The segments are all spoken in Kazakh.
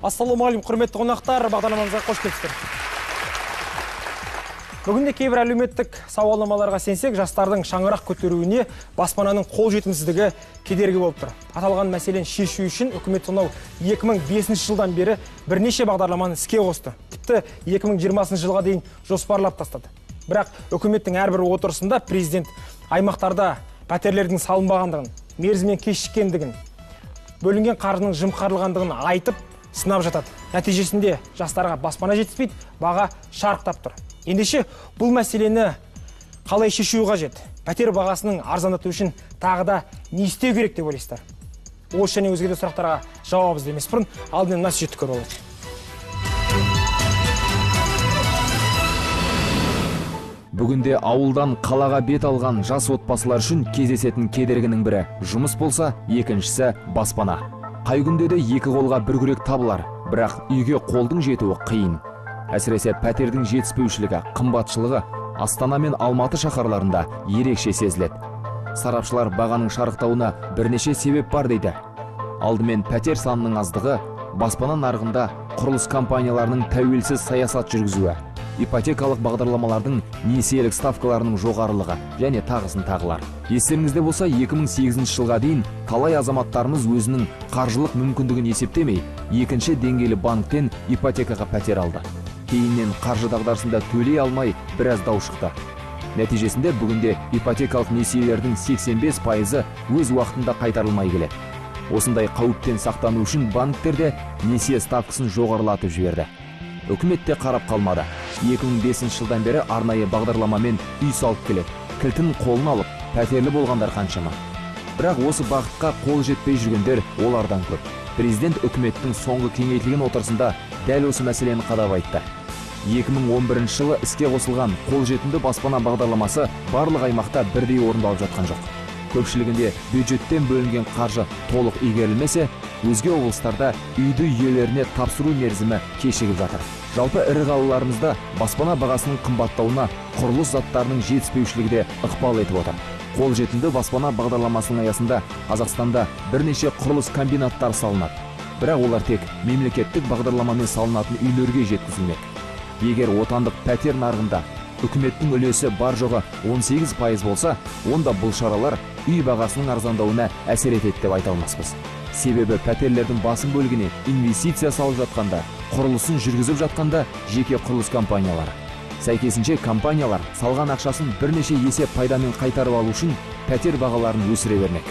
Ассалаумағалейкум, құрметті қонақтар, бағдарламамызға қош келіпсіздер. Бүгінде кейбір әлеуметтік сауалнамаларға сенсек, жастардың шаңырақ көтеруіне баспананың қол жетімсіздігі кедергі болып тұр. Аталған мәселені шешу үшін үкімет сонау 2005 жылдан бері бірнеше бағдарламаны іске қосты. Тіпті 2020 жылға дейін жоспарлап тастады. Бірақ үкіметтің әрбір отырысында президент аймақтарда пәтерлердің салынбағандығын, мерзімнен кешіккендігін, бөлінген қаржының жымқырылғандығын айтып сынап жатады. Нәтижесінде жастарға баспана жетіспейді, баға шарықтап тұр. Ендеше бұл мәселені қалай шешу қажет? Пәтер бағасының арзандату үшін тағы да не істеу керек деп ойлайсыздар? Осы және өзге де сұрақтарға жауап іздемес бұрын алдымен мына сюжетті көріп алайық. Бүгінде ауылдан қалаға бет алған жас отбасылар үшін кездесетін кедергінің бірі жұмыс болса, екіншісі баспана. Қай күнде де екі қолға бір күрек табылар, бірақ үйге қолдың жетуі қиын. Әсіресе пәтердің жетіспеушілігі, қымбатшылығы Астана мен Алматы шаһарларында ерекше сезіледі. Сарапшылар бағаның шарықтауына бірнеше себеп бар дейді. Алдымен пәтер санының аздығы, баспана нарығында құрылыс компанияларының тәуелсіз саясат жүргізуі, ипотекалық бағдарламалардың несиелік ставкаларының жоғарылығы және тағысын тағылар. Естеріңізде болса, 2008 жылға дейін талай азаматтарымыз өзінің қаржылық мүмкіндігін есептемей, екінші деңгейлі банктен ипотекаға пәтер алды. Кейіннен қаржы дағдарысында төлей алмай біраз дау шықты. Нәтижесінде бүгінде ипотекалық несиелердің 85%-ы өз уақытында қайтарылмай келеді. Осындай қауіптен сақтану үшін банктерде несие ставкасын жоғарылатып жіберді. Үкімет те қарап қалмады. 2005 жылдан бері арнайы бағдарламамен үй салып келеді. Кілтін қолына алып, пәтерлі болғандар қаншама. Бірақ осы бағытқа қол жетпей жүргендер олардан көп. Президент үкіметтің соңғы кеңейтілген отырысында дәл осы мәселені қадап айтты. 2011 жылы іске қосылған қолжетімді баспана бағдарламасы барлық аймақта бірдей орындалып жатқан жоқ. Көпшілігінде бюджеттен бөлінген қаржы толық игерілмесе, өзге облыстарда үйді иелеріне тапсыру мерзімі кешігіп жатыр. Жалпы ірі қалаларымызда баспана бағасының қымбаттауына құрылыс заттарының жетіспеушілігі де ықпал етіп отыр. Қолжетімді баспана бағдарламасының аясында Қазақстанда бірнеше құрылыс комбинаттары салынады. Бірақ олар тек мемлекеттік бағдарламамен салынатын үйлерге жеткізілмек. Егер отандық пәтер нарығында үкіметтің үлесі бар жоғы 18% болса, онда бұл шаралар үй бағасының арзандауына әсер етеді деп айта алмаспыз. Себебі пәтерлердің басым бөлігіне инвестиция салып жатқанда, құрылысын жүргізіп жатқанда жеке құрылыс компаниялары. Сәйкесінше компаниялар салған ақшасын бірнеше есе пайдамен қайтарып алу үшін пәтер бағаларын өсіре бермек.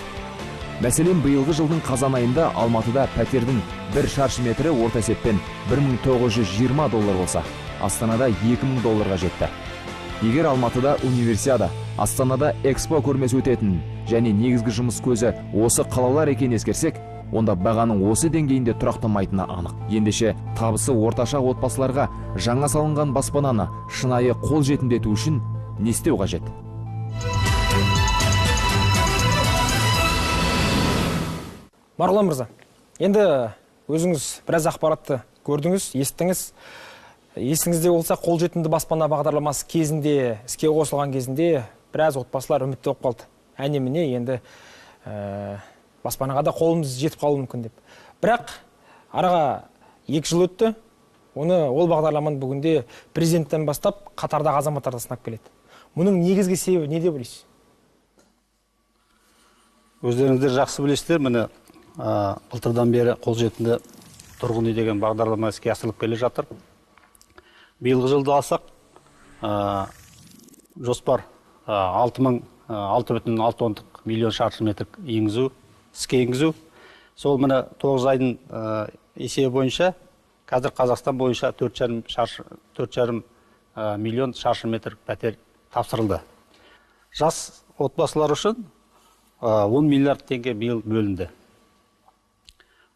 Мәселен, биылғы жылдың қазан айында Алматыда пәтердің бір шаршы метрі орта есеппен 1920 доллар болса, Астанада 2000 долларға жетті. Егер Алматыда универсиада, Астанада экспо көрмесі өтетін және негізгі жұмыс көзі осы қалалар екенін ескерсек, онда бағаның осы деңгейінде тұрақтамайтыны анық. Ендеше табысы орташа отбасыларға жаңа салынған баспананы шынайы қол жетімді ету үшін не істеу қажет? Марғұлан мырза, енді өзіңіз біраз ақпаратты көрдіңіз, естіңіз. Есіңізде болса, қолжетімді баспана бағдарламасы кезінде, іске қосылған кезінде біраз отбасылар үмітті болып қалды. Әне міне енді баспанаға да қолымыз жетіп қалуы мүмкін деп. Бірақ араға 2 жыл өтті, ол бағдарламаны бүгінде президенттен бастап қатардағы азаматтар да сынап келеді. Мұның негізгі себебі не деп ойлайсыз? Өздеріңіздер жақсы білесіздер, міне былтырдан бері қолжетімді тұрғын үй деген бағдарлама іске асырылып келе жатыр. Биылғы жылды алсақ, жоспар 6,6 миллион шаршы метр енгізу, іске енгізу. Сол міне 9 айдың есебі бойынша, қазір Қазақстан бойынша 4,5 миллион шаршы метр пәтер тапсырылды. Жас отбасылар үшін 10 миллиард теңге биыл бөлінді.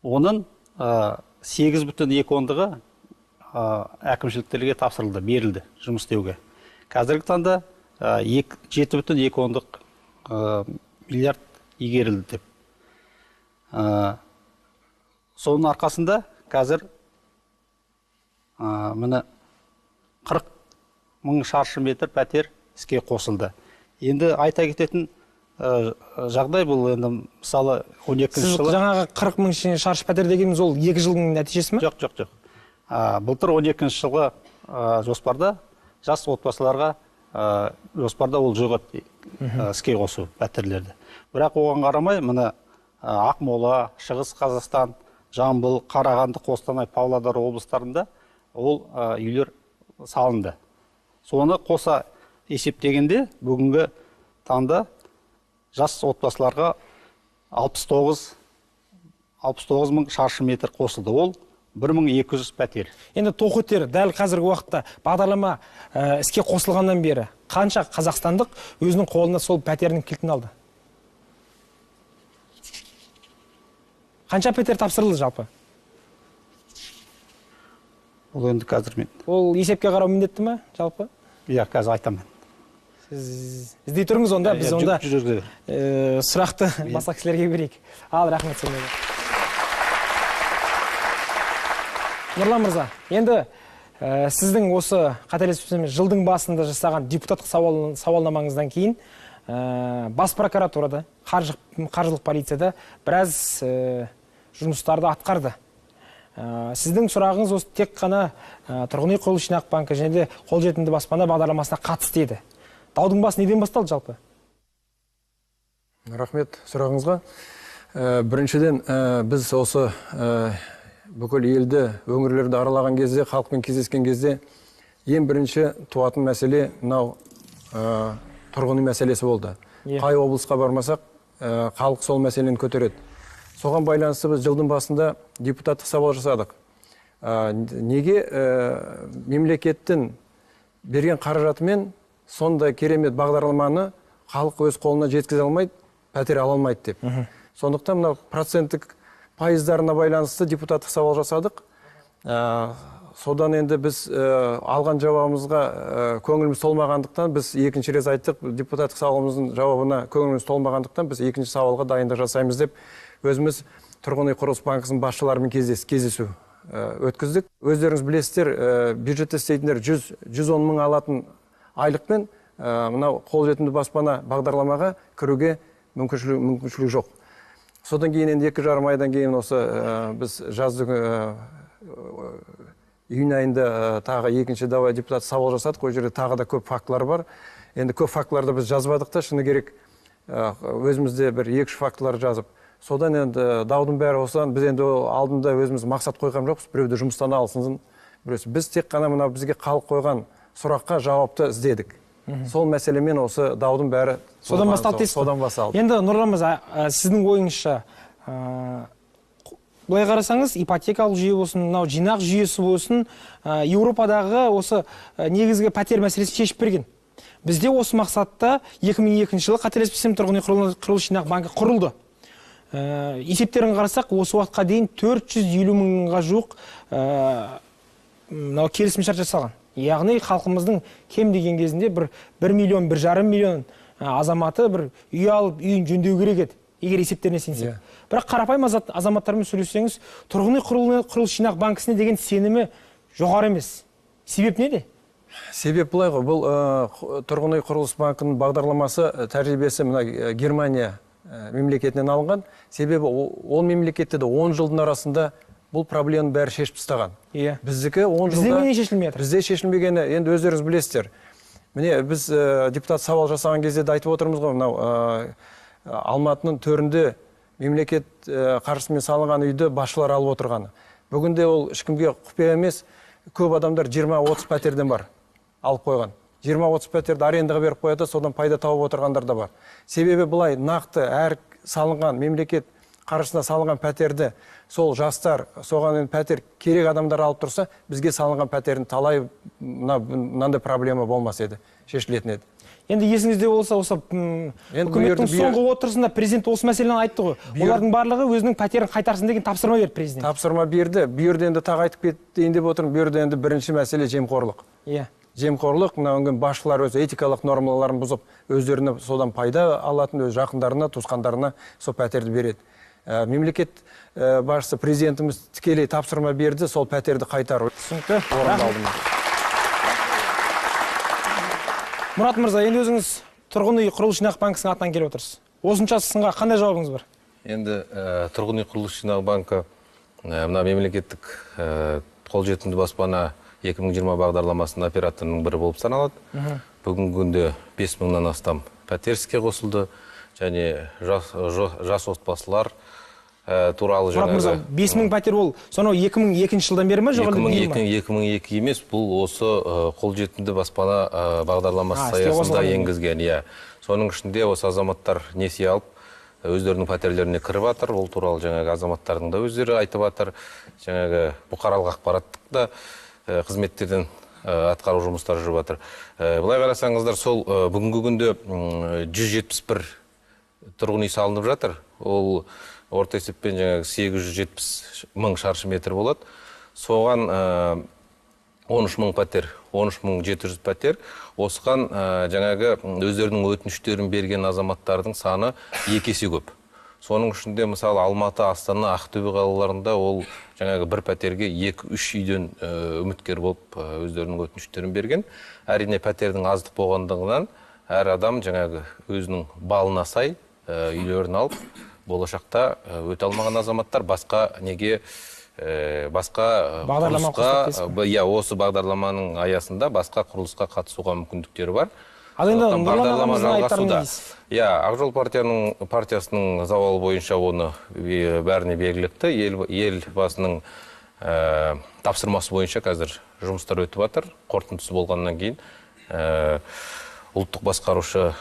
Оның 8,2-ығы әкімшіліктерге тапсырылды, берілді жұмыс істеуге. Қазіргі таңда 7,2 миллиард игерілді деп. Соның арқасында қазір міне 40 мың шаршы метр пәтер іске қосылды. Енді айта кететін Жағдай бұл енді мысалы 12 жылы. Сіз жаңағы 40 мың шаршы пәтер дегеніміз ол 2 жылдың нәтижесі ме? Жоқ, жоқ, жоқ. Былтыр 12 жылғы жоспарда жас отбасыларға жоспарда ол жоқ еді іске қосу пәтерлерді. Бірақ оған қарамай мына Ақмола, Шығыс Қазақстан, Жамбыл, Қарағанды, Қостанай, Павлодар облыстарында ол үйлер салынды. Соны қоса есептегенде бүгінгі таңда жас отбасыларға 69 мың шаршы метр қосылды. Ол 1200 пәтер. Енді тоқетер дәл қазіргі уақытта бағдарлама іске қосылғаннан бері қанша қазақстандық өзінің қолына сол пәтерінің кілтін алды? Қанша пәтер тапсырылды жалпы? Ол енді қазір мен. Ол есепке қарау міндетті ме жалпы? Иә, қазір айтамын. Сіз іздей тұрыңыз онда, біз онда сұрақты басқа кісілерге берейік. Ал, рахмет сізге. Нұрлан мырза, енді сіздің осы қателеспесем жылдың басында жасаған депутаттық сауалнамаңыздан кейін бас прокуратурада, қаржылық полицияда біраз жұмыстарды атқарды. Сіздің сұрағыңыз осы тек қана тұрғын үй құрылыс жинақ банкі және де қолжетімді баспана бағдарламасына қатысты еді. Даудың басы неден басталды жалпы? Рахмет сұрағыңызға. Біріншіден, біз осы бүкіл елді, өңірлерді аралаған кезде, халықпен кездескен кезде ең бірінші туатын мәселе мынау тұрғын үй мәселесі болды. Қай облысқа бармасақ, халық сол мәселені көтереді. Соған байланысты біз жылдың басында депутаттық сауал жасадық. Неге мемлекеттің берген қаражатымен сондай керемет бағдарламаны халық өз қолына жеткізе алмайды, пәтер ала алмайды деп. Сондықтан мынау проценттік пайыздарына байланысты депутаттық сауал жасадық. Содан енді біз алған жауабымызға көңіліміз толмағандықтан біз екінші рет айттық, депутаттық сауалымыздың жауабына көңіліміз толмағандықтан біз екінші сауалға дайындық жасаймыз деп өзіміз тұрғын үй құрылыс банкісінің басшыларымен кездесу өткіздік. Өздеріңіз білесіздер, бюджетте істейтіндер 110 мың алатын айлықпен мынау қолжетімді баспана бағдарламаға кіруге мүмкіншілік жоқ. Содан кейін енді 2,5 айдан кейін осы біз жаздық июнь айында тағы екінші давай депутат сауал жасадық. Ол жерде тағы да көп фактылар бар. Енді көп фактыларды біз жазбадық та, шыны керек өзімізде бір 2-3 фактылар жазып. Содан енді даудың бәрі осыдан, біз енді алдында өзіміз мақсат қойған жоқпыз, біреуді жұмыстан алсын, біреусі. Біз тек қана мынау бізге халық қойған сұраққа жауапты іздедік. Сол мәселемен осы даудың бәрі содан басталды дейсіз. Содан басталды. Енді Нұрлан мырза, сіздің ойыңызша, былай қарасаңыз, ипотекалық жүйе болсын, мынау жинақ жүйесі болсын, Еуропадағы осы негізгі пәтер мәселесін шешіп берген. Бізде осы мақсатта 2002 жылы қателеспесем тұрғын үй құрылыс жинақ банкі құрылды. Есептерін қарасақ, осы уақытқа дейін 450 мыңға жуық мынау келісімшарт жасалған. Яғни халқымыздың кем деген кезінде бір 1 миллион, 1,5 миллион азаматы бір үй алып, үйін жөндеу керек еді, егер есептеріне сенсек. Бірақ қарапайым азаматтармен сөйлессеңіз, тұрғын үй құрылыс жинақ банкісіне деген сенімі жоғары емес. Себеп неде? Себеп былай ғой, бұл тұрғын үй құрылыс банкінің бағдарламасы тәжірибесі мына Германия мемлекетінен алынған. Себебі ол мемлекетте де 10 жылдың арасында бұл проблеманы бәрі шешіп тастаған. Біздікі 10 жылда... Бізде шешілмей жатыр? Бізде шешілмегені енді өздеріңіз білесіздер. Міне біз депутат сауал жасаған кезде де айтып отырмыз ғой, мынау Алматының төрінде мемлекет қаржысымен салынған үйді басшылар алып отырғаны. Бүгінде ол ешкімге құпия емес, көп адамдар 20-30 пәтерден бар алып қойған. 20-30 пәтерді арендаға беріп қояды, содан пайда тауып отырғандар да бар. Себебі былай нақты әр салынған мемлекет қаржысына салынған пәтерді сол жастар, соған пәтер керек адамдар алып тұрса, бізге салынған пәтердің талай мынандай проблема болмас еді, шешілетін еді. Енді есіңізде болса, осы үкіметтің соңғы отырысында президент осы мәселені айтты ғой. Олардың барлығы өзінің пәтерін қайтарсын деген тапсырма берді президент. Тапсырма берді. Бұл жерде енді тағы айтып кетейін деп отырмын. Бұл жерде енді бірінші мәселе жемқорлық. Жемқорлық, мына өңген басшылар өз этикалық нормаларын бұзып, өздеріне содан пайда алатын, өз жақындарына, туысқандарына сол пәтерді береді. Мемлекет басшысы президентіміз тікелей тапсырма берді, сол пәтерді қайтару. Түсінікті. Орындалды. Мұрат мырза, енді өзіңіз Тұрғын үй құрылыс жинақ банкісінің атынан келіп отырсыз. Осынша сынға қандай жауабыңыз бар? Енді Тұрғын үй құрылыс жинақ банкі мына мемлекеттік қолжетімді баспана 2020 бағдарламасының операторының бірі болып саналады. Бүгінгі күнде 5000-нан астам пәтер іске қосылды және жас отбасылар туралы. Мұрат мырза, 5000 пәтер ол сонау 2002 жылдан бері ма, жоқ әлде биыл ма? 2002 емес, бұл осы қолжетімді баспана бағдарламасы аясында енгізген. Иә. Соның ішінде осы азаматтар несие алып, өздерінің пәтерлеріне кіріп жатыр. Ол туралы жаңағы азаматтардың да өздері айтып жатыр. Жаңағы бұқаралық ақпараттық да қызметтерден атқару жұмыстары жүріп жатыр. Былай қарасаңыздар, сол бүгінгі күнде 171 тұрғын үй салынып жатыр. Ол орта есеппен жаңағы 870 мың шаршы метр болады. Соған 13 мың пәтер, 13 700 пәтер. Осыған жаңағы өздерінің өтініштерін берген азаматтардың саны екі есе көп. Соның ішінде, мысалы, Алматы, Астана, Ақтөбе қалаларында ол жаңағы бір пәтерге 2-3 үйден үміткер болып өздерінің өтініштерін берген. Әрине, пәтердің аздық болғандығынан әр адам жаңағы өзінің балына сай үйлерін алып, болашақта өте алмаған азаматтар басқа неге, басқа Бағдарлама құрылысқа, қосылып дейсіз? Иә, осы бағдарламаның аясында басқа құрылысқа қатысуға мүмкіндіктері бар. Ал енді Сондықтан Нұрлан бағдарлама ағамыздың айтарының жалғасуда. не дейсіз? Иә, Ақ жол партиясының зауалы бойынша оны бәріне белгілікті. Елбасының тапсырмасы бойынша қазір жұмыстар өтіп жатыр. Қорытындысы болғаннан кейін ұлттық басқарушы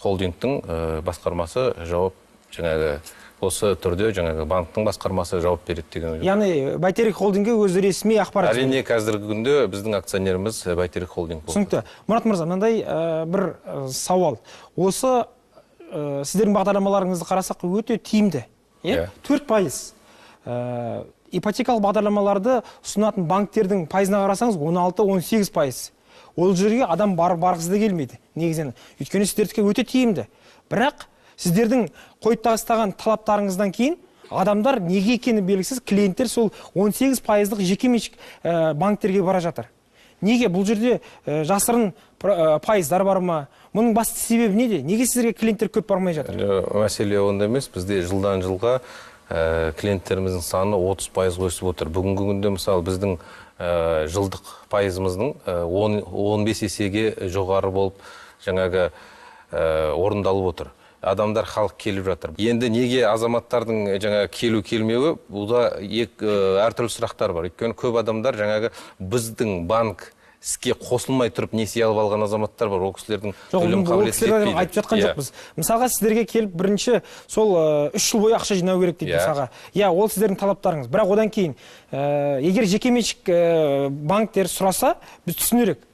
холдингтің басқармасы жауап, жаңағы осы түрде жаңағы банктің басқармасы жауап береді деген ой. Яғни Бәйтерек холдингі өзі ресми ақпарат. Әрине, қазіргі күнде біздің акционеріміз Бәйтерек холдинг болды. Түсінікті. Мұрат мырза, мынандай бір сауал. Осы сіздердің бағдарламаларыңызды қарасақ, өте тиімді. Иә? Иә. 4%. Ипотекалық бағдарламаларды ұсынатын банктердің пайызына қарасаңыз, 16-18%. Ол жерге адам барып барғысы да келмейді негізінен. Өйткені сіздердікі өте тиімді. Бірақ сіздердің қойып тастаған талаптарыңыздан кейін адамдар, неге екені белгісіз, клиенттер сол 18 пайыздық жекеменшік банктерге бара жатыр. Неге бұл жерде жасырын пайыздар бар ма? Мұның басты себебі неде? Неге сіздерге клиенттер көп бармай жатыр? Мәселе онда емес, бізде жылдан жылға клиенттеріміздің саны 30%-ға өсіп отыр. Бүгінгі күнде, мысалы, біздің жылдық пайызымыздың 10 15 есеге жоғары болып жаңағы орындалып отыр. Адамдар, халық келіп жатыр. Енді неге азаматтардың жаңағы келу келмеуі, бұда әртүрлі сұрақтар бар. Өйткені көп адамдар жаңағы біздің банк іске қосылмай тұрып несие алып алған азаматтар бар. Ол кісілердің Жоқ, төлем ол қабілеті кісілерге жетпейді. айтып жатқан жоқпыз. Мысалға, сіздерге келіп бірінші сол 3 жыл бойы ақша жинау керек дейді мысалға. Иә, ол сіздердің талаптарыңыз. Бірақ одан кейін егер жекеменшік банктер сұраса, біз түсінерек.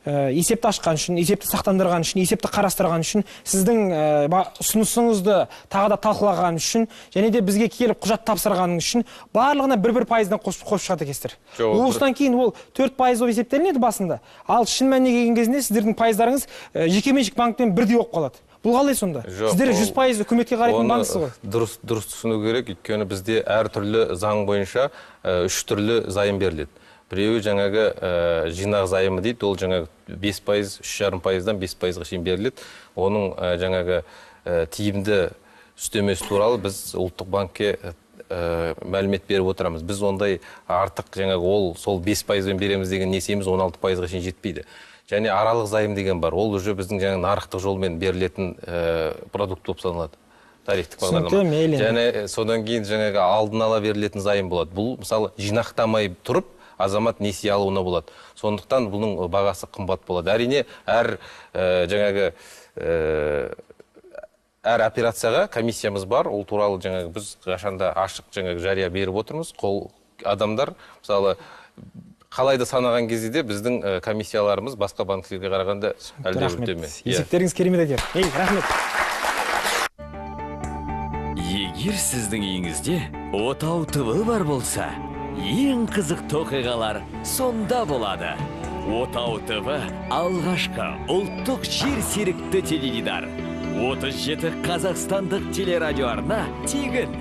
Есепті ашқан үшін, есепті сақтандырған үшін, есепті қарастырған үшін, сіздің ұсынысыңызды тағы да талқылаған үшін және де бізге келіп құжат тапсырғаныңыз үшін барлығына бір-бір пайыздан қосып шығады екенсіздер. Жоқ, Осыдан кейін ол 4% болып есептелінеді басында. Ал шын мәніне келген кезінде сіздердің пайыздарыңыз жекеменшік банкпен бірдей болып қалады. Бұл қалай сонда? Жоқ, Сіздер 100% үкіметке қарайтын оны банксіз ғой. Дұрыс түсіну керек, өйткені бізде әртүрлі заң бойынша үш түрлі займ беріледі. Біреуі жаңағы жинақ займы дейді, ол жаңағы 5%, 3,5%-дан 5%-ға шейін беріледі. Оның жаңағы тиімді үстемесі туралы біз ұлттық банкке мәлімет беріп отырамыз. Біз ондай артық жаңағы ол сол 5%-бен береміз деген несиеміз 16%-ға шейін жетпейді. Және аралық займ деген бар. Ол уже біздің жаңағы нарықтық жолмен берілетін продукт болып саналады. Тарифтік Түсінікті, бағдарлама. мейлі. Және содан кейін жаңағы алдын ала берілетін займ болады. Бұл, мысалы, жинақтамай тұрып азамат несие алуына болады. Сондықтан бұның бағасы қымбат болады. Әрине, әр жаңағы әр операцияға комиссиямыз бар. Ол туралы жаңағы біз қашанда ашық жаңағы жария беріп отырмыз. Қол адамдар, мысалы, қалайда санаған кезде де біздің комиссияларымыз басқа банктерге қарағанда әлдебір Рахмет. төмен. Иә. Есептеріңіз керемет екен. Ей, рахмет. Егер сіздің үйіңізде Отау ТВ бар болса, ең қызықты оқиғалар сонда болады. Отау ТВ — алғашқы ұлттық жер серікті теледидар. 37 қазақстандық телерадиоарна тегін.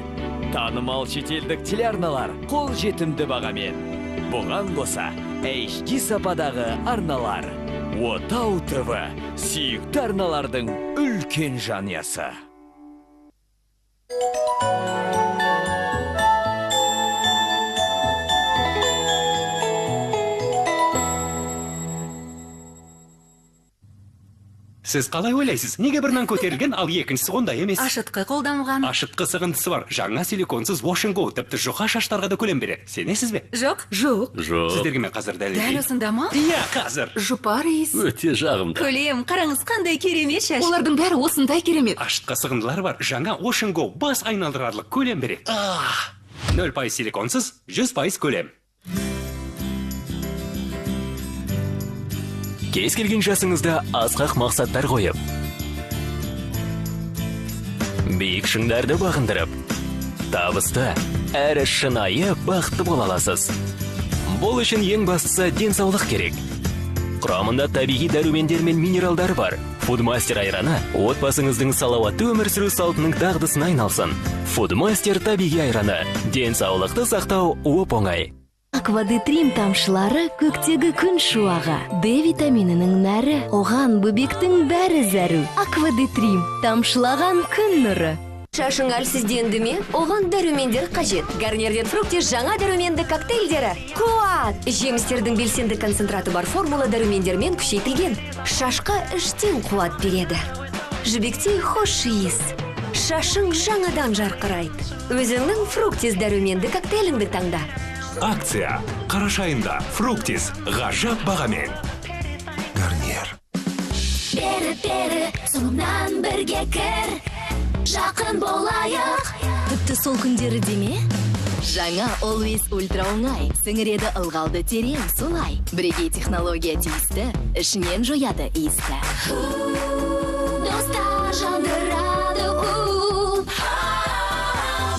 Танымал шетелдік телеарналар қолжетімді бағамен. Бұған қоса HD сападағы арналар. Отау ТВ сүйікті арналардың үлкен жанұясы. Сіз қалай ойлайсыз? Неге бір нан көтерілген, ал екіншісі ондай емес? Ашытқы қолданылған. Ашытқы сығындысы бар. Жаңа силиконсыз Wash and Go тіпті жұқа шаштарға да көлем береді. Сенесіз бе? Жоқ. Жоқ. Жоқ. Сіздерге мен қазір дәлелдейін. Дәл осында ма? Иә, қазір. Жұпар иіс. Өте жағымды. Көлем, қараңыз, қандай керемет шаш. Олардың бәрі осындай керемет. Ашытқы сығындылары бар. Жаңа Wash and Go бас айналдырарлық көлем береді. 0% силиконсыз, 100% көлем. Кез келген жасыңызда асқақ мақсаттар қойып, биік шыңдарды бағындырып, табысты әрі шынайы бақытты бола аласыз. Бұл үшін ең бастысы денсаулық керек. Құрамында табиғи дәрумендер мен минералдар бар. Фудмастер айраны отбасыңыздың салауатты өмір сүру салтының дағдысына айналсын. Фудмастер табиғи айраны. Денсаулықты сақтау оп-оңай. Аквадетрим тамшылары көктегі күн шуағы, Д витаминінің нәрі, оған бөбектің бәрі зәру. Аквадетрим тамшылаған күн нұры. Шашың әлсізденді ме? Оған дәрумендер қажет. Гарнерден Фруктис жаңа дәруменді коктейльдері. Қуат! Жемістердің белсенді концентраты бар формула дәрумендермен күшейтілген. Шашқа іштен қуат береді. Жібектей хош иіс. Шашың жаңадан жарқырайды. Өзіңнің Фруктис дәруменді коктейліңді таңда. Акция қараша айында Фруктис ғажап бағамен. Гарнер. Бері, бері, соңымнан бірге кір. Жақын болайық. Тіпті сол күндері деме? Жаңа Always Ultra оңай. Сіңіреді ылғалды терең солай. Бірегей технология тиісті, ішінен жояды иісті. Достар жандырады у.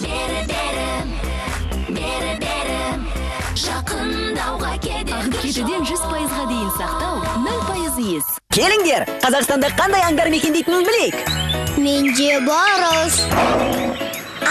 Бері, бері, бері, бері. Жақындауға кедергі Ағып кетуден 100%-ға дейін сақтау, 0% иіс. Келіңдер, Қазақстанда қандай аңдар мекендейтінін білейік. Менде барыс.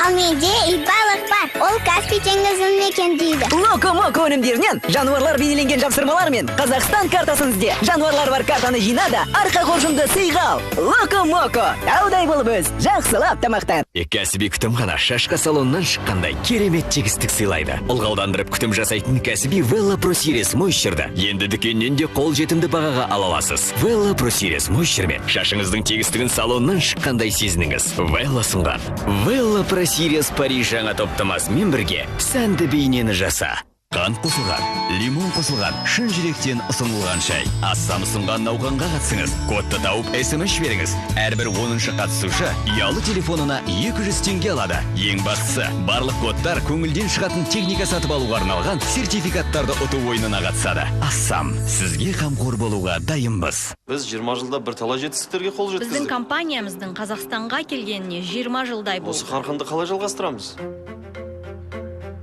Ал менде итбалық бар. Ол Каспий теңізін мекендейді. Локо-моко өнімдерінен жануарлар бейнеленген жапсырмалар мен Қазақстан картасын ізде. Жануарлар бар картаны жина да, арқа қоржынды сыйға ал. Локо-моко, таудай болып өз, жақсылап тамақтан. Кәсіби күтімхана шашқа салоннан шыққандай керемет тегістік сыйлайды. Ылғалдандырып күтім жасайтын кәсіби Vella Pro Series Moisture-ді енді дүкеннен де қол жетімді бағаға ала аласыз. Vella Pro Series Moisture-мен шашыңыздың тегістігін салоннан шыққандай сезініңіз. Vella ұсынған Vella Pro Series Париж жаңа топтамасымен бірге сәнді бейнені жаса. Қант қосылған, лимон қосылған, шын жүректен ұсынылған шай. Ассам ұсынған науқанға қатысыңыз. Кодты тауып СМС жіберіңіз. Әрбір 10-шы қатысушы ұялы телефонына 200 теңге алады. Ең бастысы, барлық кодтар көңілден шығатын техника сатып алуға арналған сертификаттарды ұту ойынына қатысады. Ассам, сізге қамқор болуға дайынбыз. Біз 20 жылда бірталай жетістіктерге қол жеткіздік. Біздің компаниямыздың Қазақстанға келгеніне 20 жылдай болды. Осы қарқынды қалай жалғастырамыз?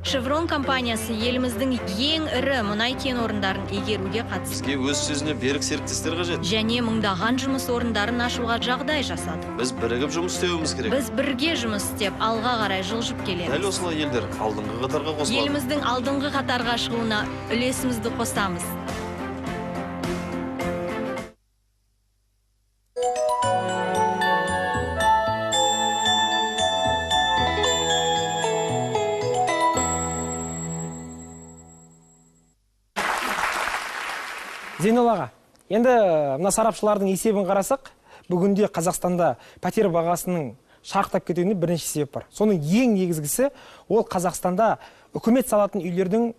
Шеврон компаниясы еліміздің ең ірі мұнай кен орындарын игеруге қатысты. Бізге өз сөзіне берік серіктестер қажет. Және мыңдаған жұмыс орындарын ашуға жағдай жасады. Біз бірігіп жұмыс істеуіміз керек. Біз бірге жұмыс істеп, алға қарай жылжып келеміз. Дәл осылай елдер алдыңғы қатарға қосылады. Еліміздің алдыңғы қатарға шығуына үлесімізді қосамыз. Зейнол аға, енді мына сарапшылардың есебін қарасақ, бүгінде Қазақстанда пәтер бағасының шарықтап кетуіне бірнеше себеп бар. Соның ең негізгісі ол Қазақстанда үкімет салатын үйлердің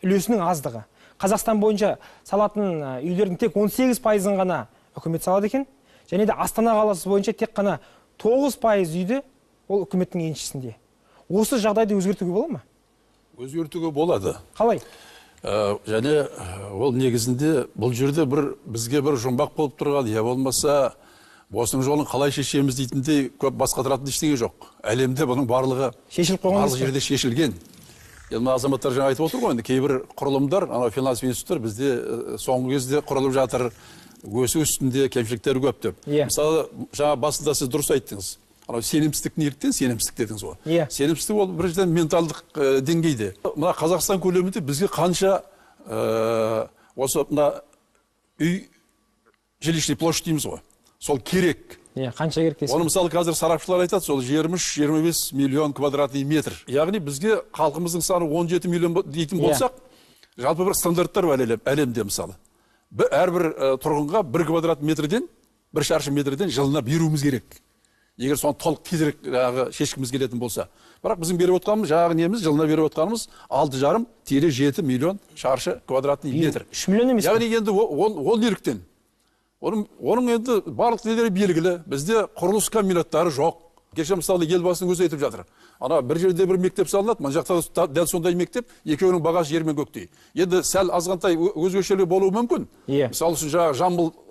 үлесінің аздығы. Қазақстан бойынша салатын үйлердің тек 18%-ын ғана үкімет салады екен. Және де Астана қаласы бойынша тек қана 9% үйді ол үкіметтің еншісінде. Осы жағдайды өзгертуге бола ма? Өзгертуге болады. Қалай? Және ол негізінде бұл жерде бір бізге бір жұмбақ болып тұрған, я болмаса осының жолын қалай шешеміз дейтіндей көп бас қатыратын ештеңе жоқ. Әлемде бұның барлығы шешіліп қойған, барлық жерде шешілген. Енді мына азаматтар жаңа айтып отыр ғой, енді кейбір құрылымдар, анау финансовый институттар бізде соңғы кезде құрылып жатыр, өсу үстінде кемшіліктер көп деп. Мысалы, жаңа басында сіз дұрыс айттыңыз. Анау сенімсіздік неліктен сенімсіздік дедіңіз ғой. Сенімсіздік ол біріншіден менталдық деңгейде. Мына Қазақстан көлемінде бізге қанша осы мына үй жилищный площадь дейміз ғой. Сол керек. Қанша керек дейсіз? Оны мысалы қазір сарапшылар айтады, сол 23-25 миллион квадратный метр. Яғни бізге халқымыздың саны 17 миллион дейтін болсақ, жалпы бір стандарттар бар әлемде мысалы. Әрбір тұрғынға 1 квадрат метрден, 1 шаршы метрден жылына беруіміз керек. Егер соны толық тезірек шешкіміз келетін болса. Бірақ біздің беріп отқанымыз, жаңағы неміз, жылына беріп отқанымыз 6,5-7 миллион шаршы квадратный метр. 3 миллион емес. Яғни енді ол неліктен? Оның енді барлық нелері белгілі. Бізде құрылыс комбинаттары жоқ. Кеше мысалы Елбасының өзі айтып жатыр. Ана бір жерде бір мектеп салынады, мына жақта дәл сондай мектеп, екеуінің бағасы жер мен көктей. Енді сәл азғантай өзгешелігі болуы мүмкін. Мысалы үшін жаңағы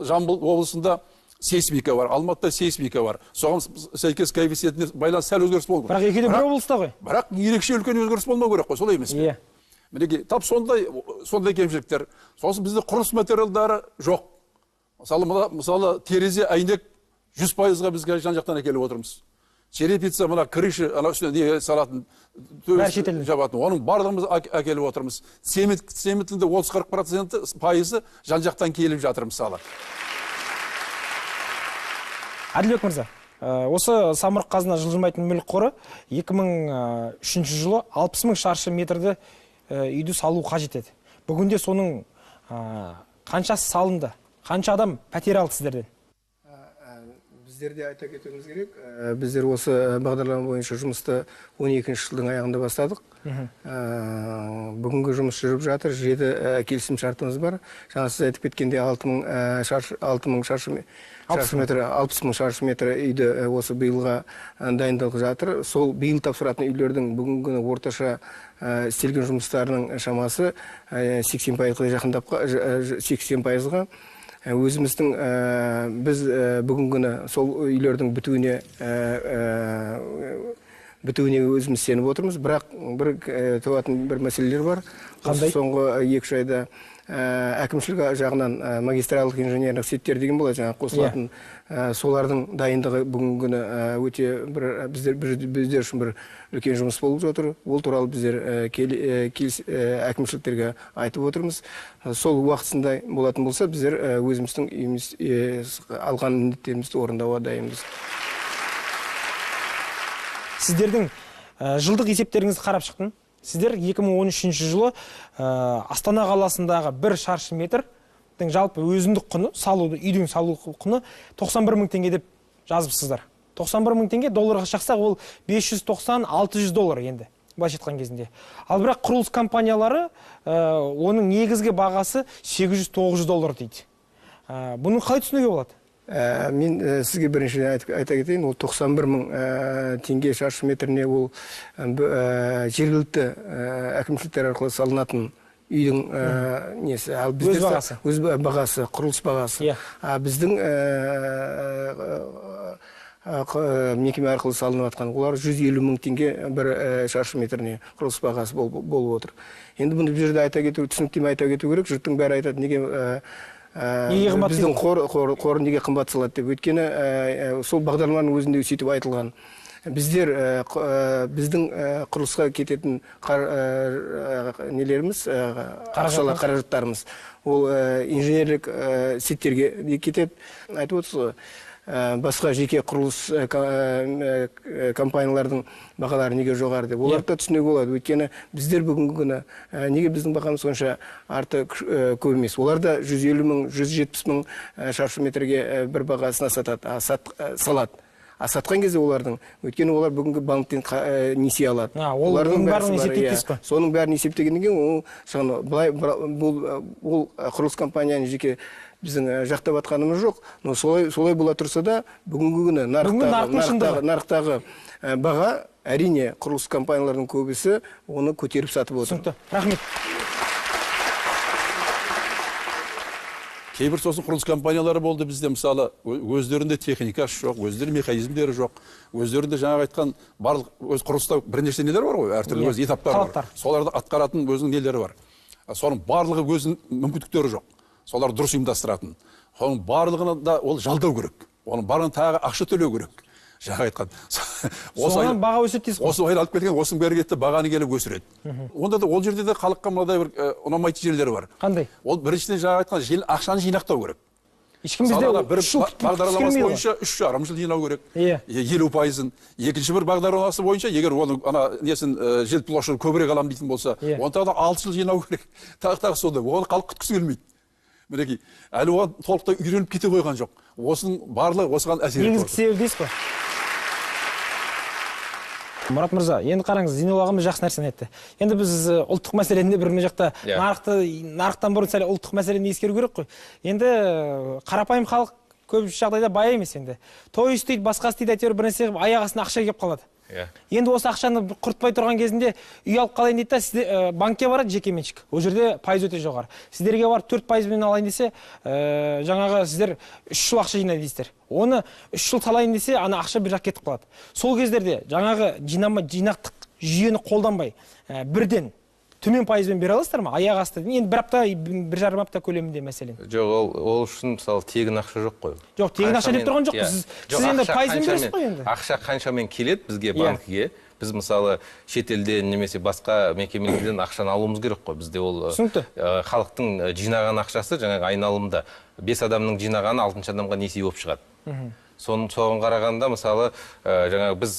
Жамбыл облысында сейсмика бар, Алматыда сейсмика бар. Соған сәйкес коэффициентіне байланысты сәл өзгеріс болу керек. Бірақ екеуі де бір облыста ғой. Бірақ ерекше үлкен өзгеріс болмау керек қой, солай емес пе? Мінекей, тап сондай кемшіліктер. Сосын бізде құрылыс материалдары жоқ. Мысалы, терезе, әйнек 100%-ға бізге жан-жақтан әкеліп отырмыз. Черепица, мына крыша, ана үстіне не салатын, төбесін жабатын, оның барлығын біз әкеліп отырмыз. Цементтің де 30-40% пайызы жан-жақтан келіп жатыр мысалы. Әділбек мырза, осы Самұрық Қазына жылжымайтын мүлік қоры 2003 жылы 60 мың шаршы метрді үйді салу қажет еді. Бүгінде соның қаншасы салынды? Қанша адам пәтер алды сіздерден? Біздерде айта кетуіміз керек. Біздер осы бағдарлама бойынша жұмысты 12 жылдың аяғында бастадық. Бүгінгі жұмыс жүріп жатыр. 7 келісім шартымыз бар. Жаңа сіз айтып кеткендей 6 мың шаршы метр үйді осы биылға дайындалып жатыр. Сол биыл тапсыратын үйлердің бүгінгі орташа істелген жұмыстарының шамасы 80%-ға жақындап, 80%-ға. Өзіміздің біз бүгінгі сол үйлердің бітуіне өзіміз сеніп отырмыз. Бірақ бір туатын бір мәселелер бар. Қандай? Соңғы 2-3 айда әкімшілік жағынан магистралдық инженерлік сеттер деген болады, жаңа қосылатын, солардың дайындығы бүгінгі күні өте бір біздер үшін бір үлкен жұмыс болып жатыр. Ол туралы біздер әкімшіліктерге айтып отырмыз. Сол уақытысында болатын болса, біздер өзіміздің үйіміз алған міндеттерімізді орындауға дайынбыз. Сіздердің жылдық есептеріңізді қарап шықтым. Сіздер 2013 жылы Астана қаласындағы бір шаршы метрдің жалпы өзіндік құны, салуды, үйдің салу құны 91 мың теңге деп жазыпсыздар. 91 мың теңге долларға шақсақ, ол 590-600 доллар енді, былайша айтқан кезінде. Ал бірақ құрылыс компаниялары оның негізгі бағасы 800-900 доллар дейді. Бұны қалай түсінуге болады? Мен сізге біріншіден айта кетейін, ол 91 мың теңге шаршы метріне ол жергілікті әкімшіліктер арқылы салынатын үйдің несі, ал бізде өз бағасы, құрылыс бағасы. Біздің мекеме арқылы салынып жатқан олар 150 мың теңге бір шаршы метріне құрылыс бағасы болып отыр. Енді бұны бұл жерде айта кету, түсініктеме айта кету керек. Жұрттың бәрі айтады, неге біздің қор неге қымбат салады деп. Өйткені сол бағдарламаның өзінде сөйтіп айтылған. Біздер біздің құрылысқа кететін нелеріміз, ақшалар, қаражаттарымыз, ол инженерлік сеттерге кетеді. Айтып отырсыз ғой, басқа жеке құрылыс компаниялардың бағалары неге жоғары деп. Оларды да түсінуге болады. Өйткені біздер бүгінгі күні неге біздің бағамыз сонша арты көп емес. Олар да 150 мың, 170 мың шаршы метрге бір бағасына сатады, салады. А сатқан кезде олардың, өйткені олар бүгінгі банктен несие алады. Олардың бәрін есептейсіз ғой. Соның бәрін есептегеннен кейін ол құрылыс компанияның жеке біздің жақтап атқанымыз жоқ. Но солай бола тұрса да, бүгінгі күні нарықтағы баға, әрине, құрылыс компанияларының көбісі оны көтеріп сатып отыр. Түсінікті. Рахмет. Кейбір сосын құрылыс компаниялары болды бізде, мысалы, өздерінде техникасы жоқ, өздерінде механизмдері жоқ, өздерінде жаңағы айтқан барлық өз құрылыста бірнеше нелер бар ғой, әртүрлі өз этаптары бар. Соларды атқаратын өзінің нелері бар. Соның барлығы өзінің мүмкіндіктері жоқ. Солар дұрыс ұйымдастыратын. Соның барлығына да ол жалдау керек. Оның барлығына тағы ақша төлеу керек. Жаңа айтқан. Соған баға өседі дейсіз ғой. Осы айналып келген, осының бәрі кетті, бағаны келіп өсіреді. Онда да ол жерде де халыққа мынадай бір ұнамайтын жерлері бар. Қандай? Ол біріншіден жаңа айтқан ақшаны жинақтау керек. Ешкім бізде бір бағдарламасы бойынша 3,5 жыл жинау керек. 50%-ын. Екінші бір бағдарламасы бойынша, егер оның ана несін жилплощадь көбірек алам дейтін болса, оны тағы да 6 жыл жинау керек. Тағы сондай. Оған халық күткісі келмейді. Мінекей, әлі оған толықтай үйреніп кете қойған жоқ. Осының барлығы осыған әсер етіп отыр. Негізгі себебі дейсіз ғой. Мұрат мырза, енді қараңыз, Зейнол ағамыз жақсы нәрсені айтты. Енді біз ұлттық мәселені бір мына жақта нарықтан бұрын сәл ұлттық мәселені ескеру керек қой. Енді қарапайым халық көп жағдайда бай емес енді. Той істейді, басқа істейді, әйтеуір бір нәрсе қылып аяқ астына ақша келіп қалады. Енді осы ақшаны құртпай тұрған кезінде үй алып қалайын дейді да, банкке барады жекеменшік. Ол жерде пайыз өте жоғары. Сіздерге барып 4%-мен алайын десе, жаңағы сіздер 3 жыл ақша жинайды дейсіздер. Оны 3 жыл салайын десе, ана ақша бір жаққа кетіп қалады. Сол кездерде жаңағы жинақтық жүйені қолданбай, бірден төмен пайызбен бере аласыздар ма? Аяқ асты. Енді бір апта, 1,5 апта көлемінде мәселен. Жоқ, ол үшін мысалы тегін ақша жоқ қой. Жоқ, тегін ақша деп тұрған жоқпыз. Сіз енді пайызбен бересіз ғой енді. Ақша қаншамен келеді бізге банкіге? Біз мысалы шетелден немесе басқа мекемелерден ақшаны алуымыз керек қой. Бізде ол халықтың жинаған ақшасы жаңағы айналымда 5 адамның жинағаны 6-шы адамға несие болып шығады. Соған қарағанда мысалы жаңағы біз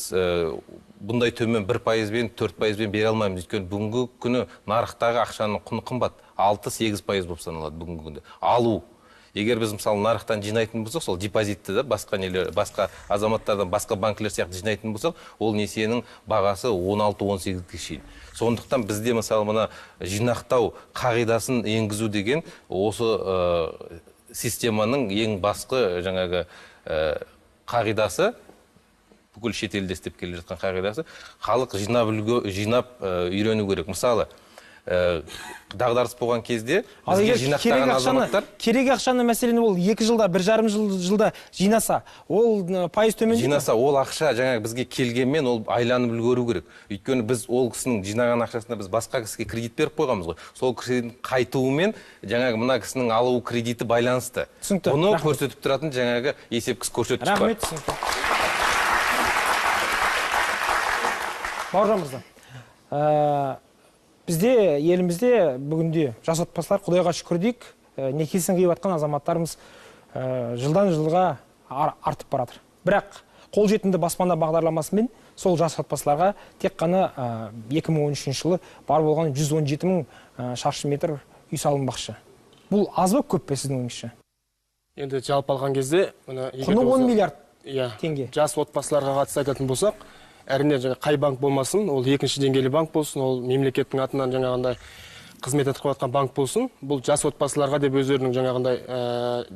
бұндай төмен 1%-бен 4%-бен бере алмаймыз. Өйткені бүгінгі күні нарықтағы ақшаның құны қымбат. 6-8% болып саналады бүгінгі күнде. Алу. Егер біз мысалы нарықтан жинайтын болсақ, сол депозитті да басқа нелер, басқа азаматтардан, басқа банкілер сияқты жинайтын болсақ, ол несиенің бағасы 16-18-ге шейін. Сондықтан бізде мысалы мына жинақтау қағидасын енгізу деген осы системаның ең басқы жаңағы қағидасы, бүкіл шетелде істеп келе жатқан қағидасы, халық жинап үйрену керек. Мысалы, дағдарыс болған кезде бізге жинақтаған азаматтар керек ақшаны мәселен ол 2 жылда, 1,5 жылда жинаса, ол пайыз төмендейді. Жинаса, ол ақша жаңағы бізге келгенмен ол айланып үлгеру керек. Өйткені біз ол кісінің жинаған ақшасына біз басқа кісіге кредит беріп қойғанбыз ғой. Сол кісінің қайтуымен жаңағы мына кісінің алу кредиті байланысты. Түсінікті. Бұны көрсетіп тұратын жаңағы есепкіш көрсеткіш бар. Рахмет, түсінікті. Бауыржан мырза, бізде елімізде бүгінде жас отбасылар Құдайға шүкір дейік, некесін қиып жатқан азаматтарымыз жылдан жылға артып баратыр. Бірақ қолжетімді баспана бағдарламасымен сол жас отбасыларға тек қана 2013 жылы бар болған 117 мың шаршы метр үй салынбақшы. Бұл аз ба, көп пе сіздің ойыңызша? Енді жалпы алған кезде құны 10 миллиард теңге. Жас отбасыларға қатысты айтатын болсақ, әрине жаңа қай банк болмасын, ол екінші деңгейлі банк болсын, ол мемлекеттің атынан жаңағындай қызмет атқарып жатқан банк болсын, бұл жас отбасыларға деп өздерінің жаңағындай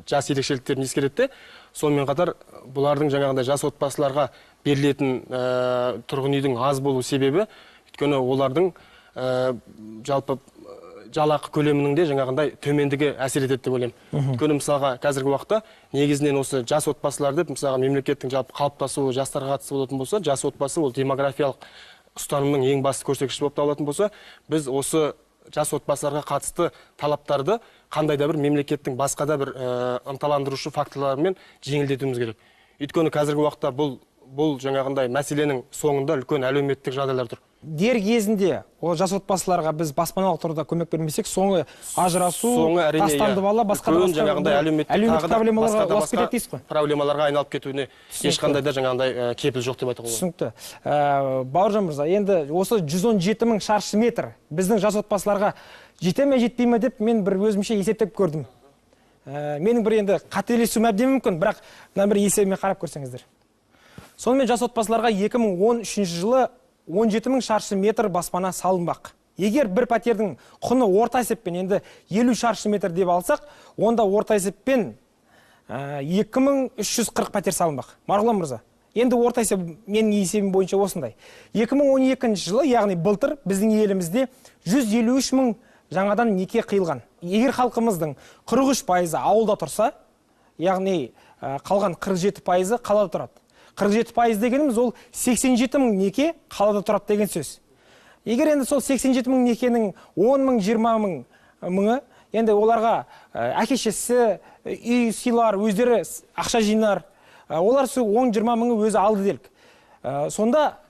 жас ерекшеліктерін ескереді. Сонымен қатар бұлардың жаңағындай жас отбасыларға берілетін тұрғын үйдің аз болу себебі, өйткені олардың жалпы жалақы көлемінің де жаңағындай төмендігі әсер етеді деп ойлаймын. Өйткені мысалға қазіргі уақытта негізінен осы жас отбасылар деп, мысалға мемлекеттің жалпы қалыптасуы жастарға қатысты болатын болса, жас отбасы ол демографиялық ұстанымның ең басты көрсеткіші болып табылатын болса, біз осы жас отбасыларға қатысты талаптарды қандай да бір мемлекеттің басқа да бір ынталандырушы факторларымен жеңілдетуіміз керек. Өйткені қазіргі уақытта бұл жаңағындай мәселенің соңында үлкен әлеуметтік жағдайлар тұр. Дер кезінде ол жас отбасыларға біз баспаналық тұрғыда көмек бермесек, соңы ажырасу, тастанды бала, басқа да әлеуметтік проблемаларға ұласып кетеді дейсіз ғой. Проблемаларға айналып кетуіне ешқандай да жаңағындай кепіл жоқ деп айтуға болады. Түсінікті. Бауыржан мырза, енді осы 117 мың шаршы метр біздің жас отбасыларға жете ме, жетпей ме деп мен бір өзімше есептеп көрдім. Менің бір енді қателесуім әбден мүмкін, бірақ мына бір есебіме қарап көрсеңіздер. Сонымен жас отбасыларға 2013 жылы 17 мың шаршы метр баспана салынбақ. Егер бір пәтердің құны орта есеппен енді 50 шаршы метр деп алсақ, онда орта есеппен 2340 пәтер салынбақ. Марғұлан мырза, енді орта есеп менің есебім бойынша осындай. 2012 жылы, яғни былтыр біздің елімізде 153 мың жаңадан неке қиылған. Егер халқымыздың 43% ауылда тұрса, яғни қалған 47% қалада тұрады. 47% дегеніміз ол 87 мың неке қалада тұрады деген сөз. Егер енді сол 87 мың некенің 10 мың, 20 мың мыңы, енді оларға әке-шешесі үй сыйлар, өздері ақша жинар, олар сол 10-20 мыңы өзі алды делік. Сонда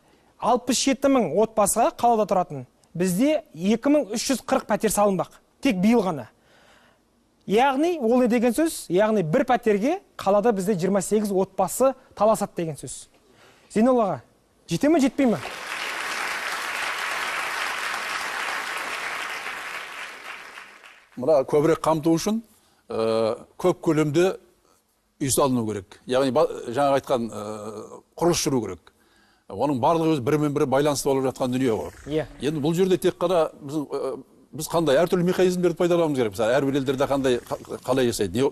67 мың отбасыға қалада тұратын бізде 2340 пәтер салынбақ. Тек биыл ғана. Яғни ол не деген сөз? Яғни бір пәтерге қалада бізде 28 отбасы таласады деген сөз. Зейнолла аға, жете ме, жетпей ме? Мына көбірек қамту үшін көп көлемде үй салыну керек. Яғни жаңа айтқан құрылыс жүру керек. Оның барлығы өз бірімен бірі байланысты болып жатқан дүние ғой. Енді бұл жерде тек қана біз қандай әртүрлі механизмдерді пайдалануымыз керек. Мысалы, әрбір елдерде қандай қалай жасайды,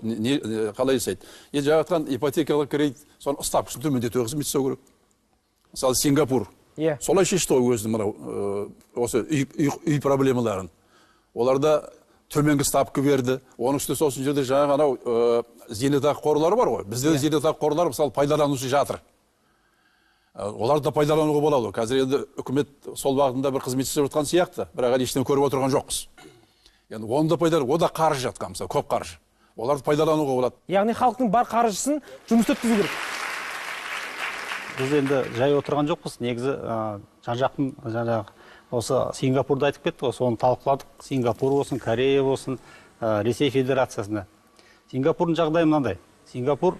қалай жасайды. Енді жаңа айтқан ипотекалық кредит, соның ставкасын төмендету қызмет жасау керек. Мысалы, Сингапур. Солай шешті ғой өзінің мынау осы үй проблемаларын. Оларда төменгі ставка берді. Оның үстіне сосын жерде жаңағы анау зейнетақы қорлары бар ғой. Бізде де зейнетақы қорлары мысалы пайдаланушы жатыр. Оларды да пайдалануға болады. Қазір енді үкімет сол бағытында бір қызмет жасап жатқан сияқты, бірақ әлі ештеңе көріп отырған жоқпыз. Енді оны да пайдалану, о да қаржы жатқан, мысалы, көп қаржы. Оларды пайдалануға болады. Яғни халықтың бар қаржысын жұмыс өткізу керек. Біз енді жай отырған жоқпыз. Негізі жан-жақтың жаңағы осы Сингапурды айтып кетті ғой, соны талқыладық. Сингапур болсын, Корея болсын, Ресей Федерациясында. Сингапурдың жағдайы мынандай. Сингапур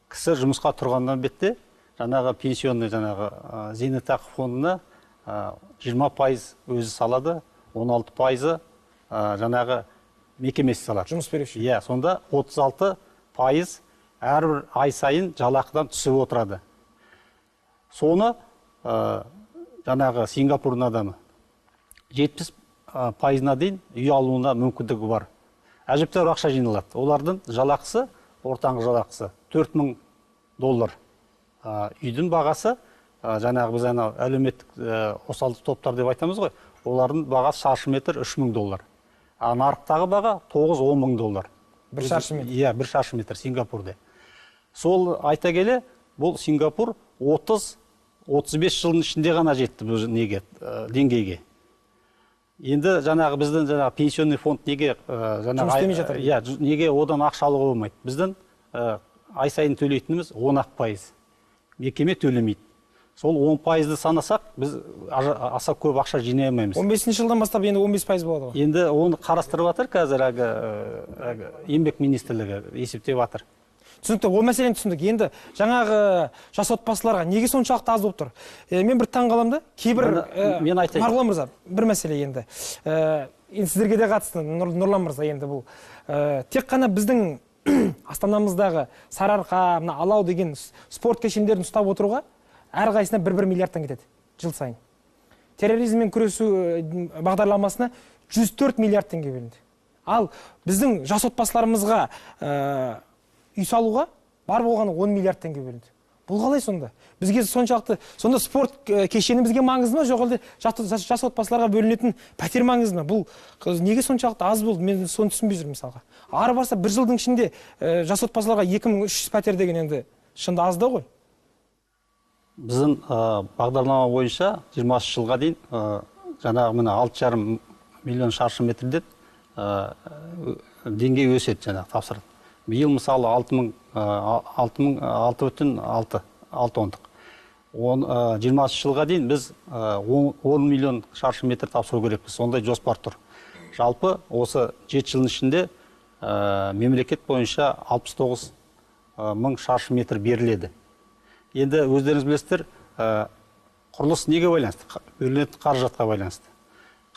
кісі жұмысқа тұрғаннан бетте жаңағы пенсионный жаңағы зейнетақы фондына 20% өзі салады, 16% жаңағы мекемесі салады. Жұмыс беруші. Иә, сонда 36% әрбір ай сайын жалақыдан түсіп отырады. Соны жаңағы Сингапурдың адамы 70%-на дейін үй алуына мүмкіндігі бар. Әжептәуір ақша жиналады. Олардың жалақысы, ортаңғы жалақысы $4000. Үйдің бағасы, жаңағы біз анау әлеуметтік осал топтар деп айтамыз ғой, олардың бағасы шаршы метр $3000. А нарықтағы баға 9-10 мың доллар. Бір шаршы метр. Иә, бір шаршы метр Сингапурде. Сол айта келе, бұл Сингапур 30-35 жылдың ішінде ғана жетті бұл неге, деңгейге. Енді жаңағы біздің жаңағы пенсионный фонд неге жаңағы, иә, неге одан ақша алуға болмайды? Біздің ай сайын төлейтініміз 10%. Мекеме төлемейді. Сол 10%-ды санасақ, біз аса көп ақша жинай алмаймыз. 15 жылдан бастап енді 15% болады ғой. Енді оны қарастырып жатыр қазір әлгі Еңбек министрлігі есептеп жатыр. Түсінікті, ол мәселені түсіндік. Енді жаңағы жас отбасыларға неге соншалықты аз болып тұр? Мен бір таң қаламын да, кейбір мен айтайын. Марғұлан мырза, бір мәселе енді. Енді сіздерге де қатысты, Нұрлан мырза, енді бұл тек қана біздің Астанамыздағы Сарыарқа, мына Алау деген спорт кешендерін ұстап отыруға әрқайсысына 1-1 миллиардтан кетеді жыл сайын. Терроризммен күресу бағдарламасына 104 миллиард теңге бөлінді. Ал біздің жас отбасыларымызға үй салуға бар болғаны 10 миллиард теңге бөлінді. Бұл қалай сонда? Бізге соншалықты, сонда спорт кешені бізге маңызды ма, жоқ әлде жас отбасыларға бөлінетін пәтер маңызды ма? Бұл неге соншалықты аз болды? Мен соны түсінбей жүрмін мысалға. Ары барса бір жылдың ішінде жас отбасыларға 2300 пәтер деген енді шынында аз да ғой. Біздің бағдарлама бойынша 20 жылға дейін жаңағы мына 6,5 миллион шаршы метрден деңгей өседі жаңағы тапсырады. Биыл мысалы 6,6 ондық. 20 жылға дейін біз 10 миллион шаршы метр тапсыру керекпіз. Сондай жоспар тұр. Жалпы осы 7 жылдың ішінде мемлекет бойынша 69 мың шаршы метр беріледі. Енді өздеріңіз білесіздер, құрылыс неге байланысты? Бөлінетін қаражатқа байланысты.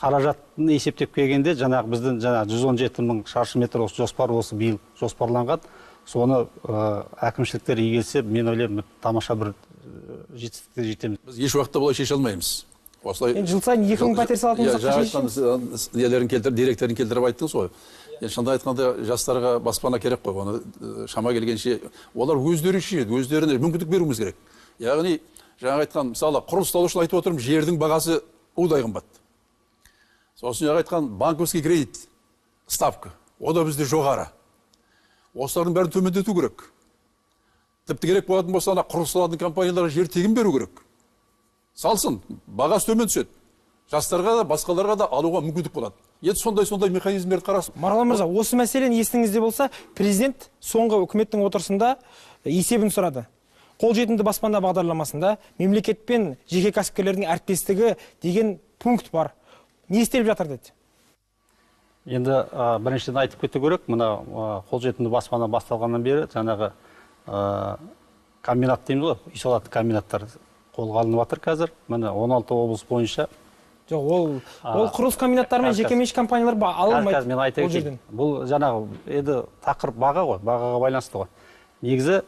Қаражатын есептеп келгенде жаңағы біздің жаңағы 117 мың шаршы метр осы жоспар осы биыл жоспарланған. Соны әкімшіліктер игерсе, мен ойлаймын, тамаша бір жетістікке жетеміз. Біз еш уақытта бұлай шеше алмаймыз. Осылай енді жыл сайын 2000 пәтер салатын болсақ, шешеміз. Нелерін келтіріп, деректерін келтіріп айттыңыз ғой. Енді шынында айтқанда жастарға баспана керек қой. Оны шама келгенше олар өздері шешеді, өздеріне мүмкіндік беруіміз керек. Яғни жаңа айтқан, мысалы, құрылыс салушылар айтып отырмын, жердің бағасы удай қымбат. Сосын жаңа айтқан банковский кредит ставка, о да бізде жоғары. Осылардың бәрін төмендету керек. Тіпті керек болатын болса, ана құрылыс салатын компанияларға жер тегін беру керек. Салсын, бағасы төмен түседі. Жастарға да, басқаларға да алуға мүмкіндік болады. Енді сондай механизмдерді қарасып. Марғұлан мырза, осы мәселені есіңізде болса, президент соңғы үкіметтің отырысында есебін сұрады. Қолжетімді баспана бағдарламасында мемлекет пен жеке кәсіпкерлердің әріптестігі деген пункт бар. Не істеліп жатыр деді? Енді біріншіден айтып кету керек, мына қолжетімді баспана басталғаннан бері жаңағы комбинат дейміз ғой, үй салатын комбинаттар қолға алынып жатыр қазір. Міне 16 облыс бойынша. Жоқ, ол құрылыс комбинаттары мен жекеменшік компаниялар ала алмайды. Қазір мен айта кетейін. Бұл жаңағы енді тақырып баға ғой, бағаға байланысты ғой. Негізі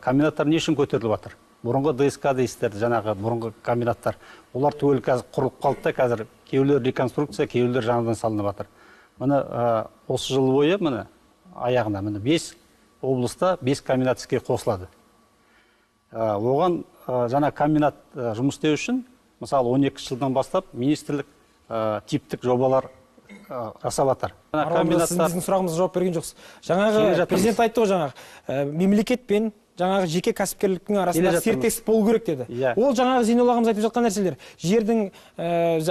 комбинаттар не үшін көтеріліп жатыр? Бұрынғы ДСК дейсіздер, жаңағы бұрынғы комбинаттар. Олар түгел қазір құрылып қалды да, қазір кейбіреулер реконструкция, кейбіреулер жаңадан салынып жатыр. Міне осы жыл бойы міне аяғына міне 5 облыста 5 комбинат іске қосылады. Оған жаңа комбинат жұмыс істеу үшін, мысалы 12 жылдан бастап министрлік типтік жобалар жасап жатыр. Сіз біздің сұрағымызға жауап берген жоқсыз. Жаңағы президент айтты ғой, жаңағы мемлекет пен жаңағы жеке кәсіпкерліктің арасында серіктестік болу керек деді. Ол жаңағы Зейнолла ағамыз айтып жатқан нәрселер, жердің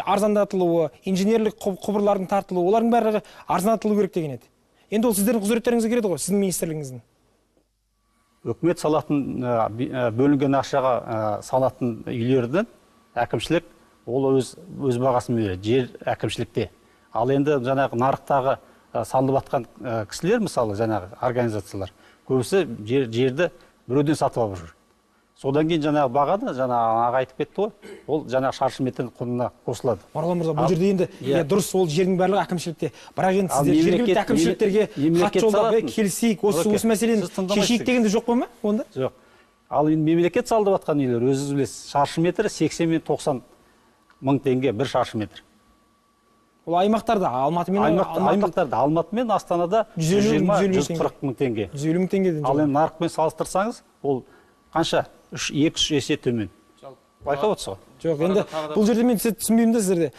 арзандатылуы, инженерлік құбырлардың тартылуы, олардың барлығы арзандатылу керек деген еді. Енді ол сіздердің құзыреттеріңізге кіреді ғой, сіздің министрлігіңіздің. Үкімет салатын, бөлінген ақшаға салатын үйлердің әкімшілік ол өз бағасын береді, жер әкімшілікте. Ал енді жаңағы нарықтағы салынып жатқан кісілер, мысалы жаңағы организациялар, көбісі жерді біреуден сатып алып жүр. Содан кейін жаңағы бағаны, жаңағы аға айтып кетті ғой, ол жаңағы шаршы метрдің құнына қосылады. Марғұлан мырза, бұл жерде енді дұрыс, ол жердің барлығы әкімшілікте. Бірақ енді сіздер жергілікті әкімшіліктерге хат жолдап, келісейік, осы мәселені шешейік дегенде жоқ па ма онда? Жоқ. Ал енді мемлекет салдып жатқан үйлер, өзіңіз білесіз, шаршы метрі 80 мен 90 мың теңге бір шаршы метр. Ол аймақтарда, Алматы мен аймақтарда, Алматы мен Астанада 120-140 мың теңге. 150 мың теңгеден. Ал енді нарықпен салыстырсаңыз, ол қанша? 2-3 есе төмен. Байқап отырсыз ғой? Жоқ, енді бұл жерде мен сізді түсінбеймін да сіздерде.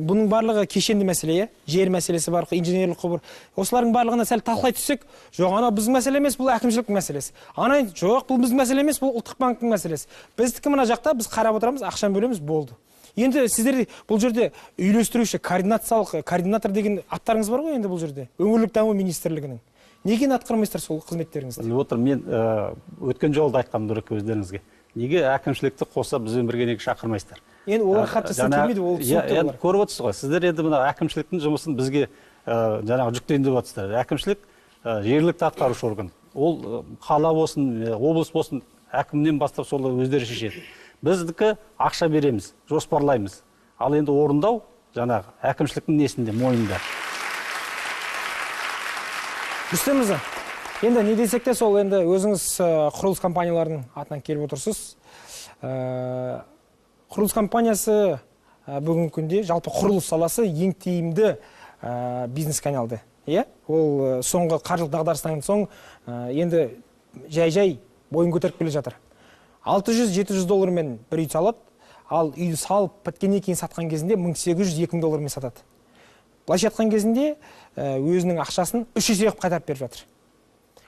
Бұның барлығы кешенді мәселе, жер мәселесі бар, инженерлік құбыр. Осылардың барлығына сәл талқылай түссек, жоқ, ана біздің мәселе емес, бұл әкімшіліктің мәселесі. Ана жоқ, бұл біздің мәселе емес, бұл ұлттық банктің мәселесі. Біздікі мына жақта біз қарап отырамыз, ақшаны бөлеміз, болды. Енді сіздер бұл жерде үйлестіруші, координациялық, координатор деген аттарыңыз бар ғой енді бұл жерде. Өңірлік даму министрлігінің. Неге атқармайсыздар сол қызметтеріңізді? Біліп отырмын, мен өткен жолы да айтқанмын Нұреке өздеріңізге. Неге әкімшілікті қоса бізбен бірге неге шақырмайсыздар? Енді олар хат жазса келмейді, ол түсінікті олар. Көріп отырсыз ғой, сіздер енді мына әкімшіліктің жұмысын бізге жаңағы жүктейін деп отырсыздар. Әкімшілік жергілікті атқарушы орган. Ол қала болсын, облыс болсын, әкімнен бастап сол өздері шешеді. Біздікі ақша береміз, жоспарлаймыз. Ал енді орындау жаңағы әкімшіліктің несінде, мойнында. Рүстем мырза, енді не десек те сол енді өзіңіз құрылыс компанияларының атынан келіп отырсыз. Құрылыс компаниясы бүгінгі күнде жалпы құрылыс саласы ең тиімді бизнеске айналды. Ол соңғы қаржылық дағдарыстан соң енді жай-жай бойын көтеріп келе жатыр. 600-700 доллармен бір үй салады, ал үйді салып біткеннен кейін сатқан кезінде 1800-2000 доллармен сатады. Былайша айтқан кезінде өзінің ақшасын 3 есе қылып қайтарып беріп жатыр.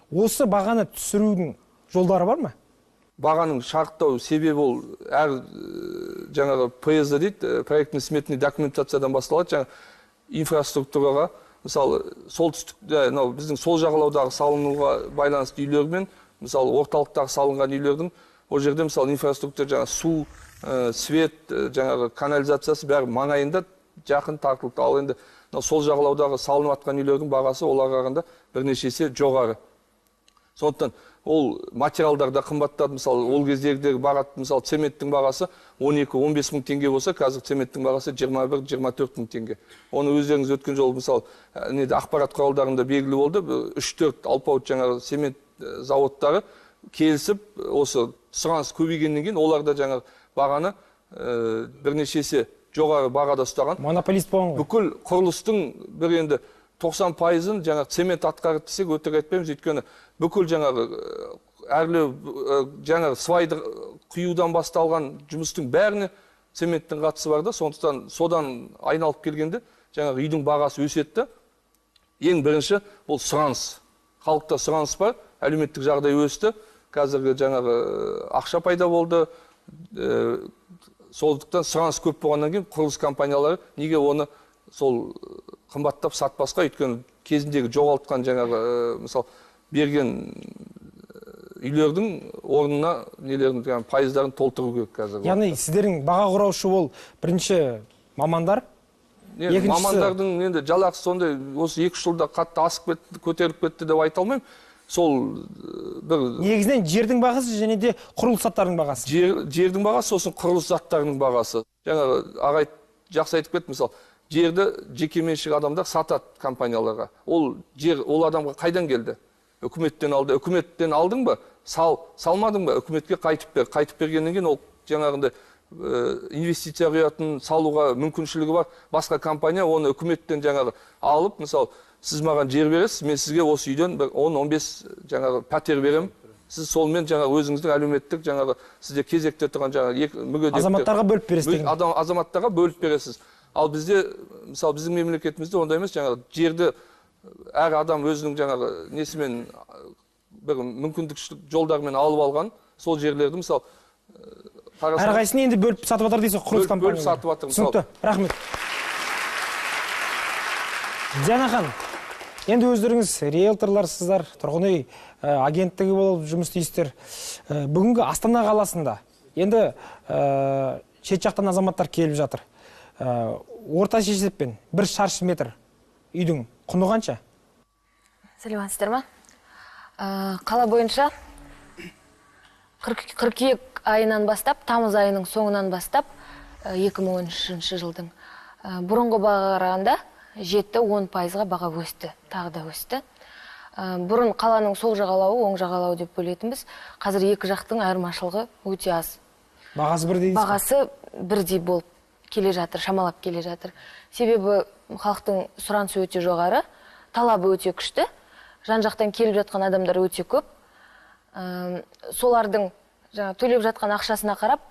Осы бағаны түсірудің жолдары бар ма? Бағаның шарықтау себебі ол әр жаңағы ПСД дейді, проектный сметный документациядан басталады, жаңа инфраструктураға, мысалы солтүстікте, мынау біздің сол жағалаудағы салынуға байланысты үйлер мен, мысалы орталықтағы салынған үйлердің ол жерде мысалы инфраструктура жаңа су, свет, жаңағы канализациясы бәрі маңайында жақын тартылды. Ал енді сол жағалаудағы салынып жатқан үйлердің бағасы оларға қарағанда бірнеше есе жоғары. Сондықтан ол материалдар да қымбаттады. Мысалы ол кездегідегі баға, мысалы цементтің бағасы 12-15 мың теңге болса, қазір цементтің бағасы 21-24 мың теңге. Оны өздеріңіз өткен жолы мысалы неде ақпарат құралдарында белгілі болды. 3-4 алпауыт жаңағы цемент зауыттары келісіп, осы сұраныс көбейгеннен кейін олар да жаңағы бағаны бірнеше есе жоғары бағада ұстаған. Монополист болған ғой. Бүкіл құрылыстың бір енді 90%-ын жаңағы цемент атқарып десек өтірік айтпаймыз, өйткені бүкіл жаңағы әрлеу, жаңағы свайды құюдан басталған жұмыстың бәріне цементтің қатысы бар да, сондықтан содан айналып келгенде жаңағы үйдің бағасы өседі. Ең бірінші бұл сұраныс. Халықта сұраныс бар, әлеуметтік жағдай өсті, қазіргі жаңағы ақша пайда болды. Сондықтан сұраныс көп болғаннан кейін құрылыс компаниялары неге оны сол қымбаттап сатпасқа, өйткені кезіндегі жоғалтқан жаңағы мысалы берген үйлердің орнына нелерін, пайыздарын толтыру керек қазір. Яғни сіздердің баға құраушы ол бірінші мамандар, Мамандардың енді жалақысы сондай, осы 2-3 жылда қатты асып кетті, көтеріліп кетті деп айта алмаймын. Сол бір негізінен жердің бағасы және де құрылыс заттарының бағасы. Жердің бағасы, сосын құрылыс заттарының бағасы. Жаңағы ағай жақсы айтып кетті, мысалы, жерді жекеменшік адамдар сатады компанияларға. Ол жер ол адамға қайдан келді? Үкіметтен алды. Үкіметтен алдың ба? Салмадың ба? Үкіметке қайтып бер. Қайтып бергеннен кейін ол жаңағындай инвестиция құятын, салуға мүмкіншілігі бар. Басқа компания оны үкіметтен жаңағы алып, мысалы, сіз маған жер бересіз, мен сізге осы үйден бір 10-15 жаңағы пәтер беремін. Сіз солмен жаңағы өзіңіздің әлеуметтік жаңағы сізде кезекте тұрған жаңағы мүгедектер азаматтарға бөліп бересіз деген. Азаматтарға бөліп бересіз. Ал бізде, мысалы, біздің мемлекетімізде ондай емес, жаңағы жерді әр адам өзінің жаңағы несімен бір мүмкіндікшілік жолдармен алып алған, сол жерлерді, мысалы, әрқайсысын енді бөліп сатып жатыр дейсіз, құрылыс компаниялары. Бөліп сатып жатыр. Түсінікті, рахмет. Диана ханым, енді өздеріңіз риэлторларсыздар, тұрғын үй агенттігі болып жұмыс істейсіздер. Бүгінгі Астана қаласында енді шет жақтан азаматтар келіп жатыр. Орташа есеппен бір шаршы метр үйдің құны қанша? Сәлеметсіздер ма? Қала бойынша қыркүйек айынан бастап, тамыз айының соңынан бастап, 2013 жылдың бұрынғы бағаға қарағанда 7-10%-ға баға өсті, тағы да өсті. Бұрын қаланың сол жағалауы, оң жағалауы деп бөлетінбіз. Қазір екі жақтың айырмашылығы өте аз. Бағасы бірдей? Бағасы бірдей болып келе жатыр, шамалап келе жатыр. Себебі халықтың сұранысы өте жоғары, талабы өте күшті, жан-жақтан келіп жатқан адамдар өте көп. Солардың жаңа төлеп жатқан ақшасына қарап,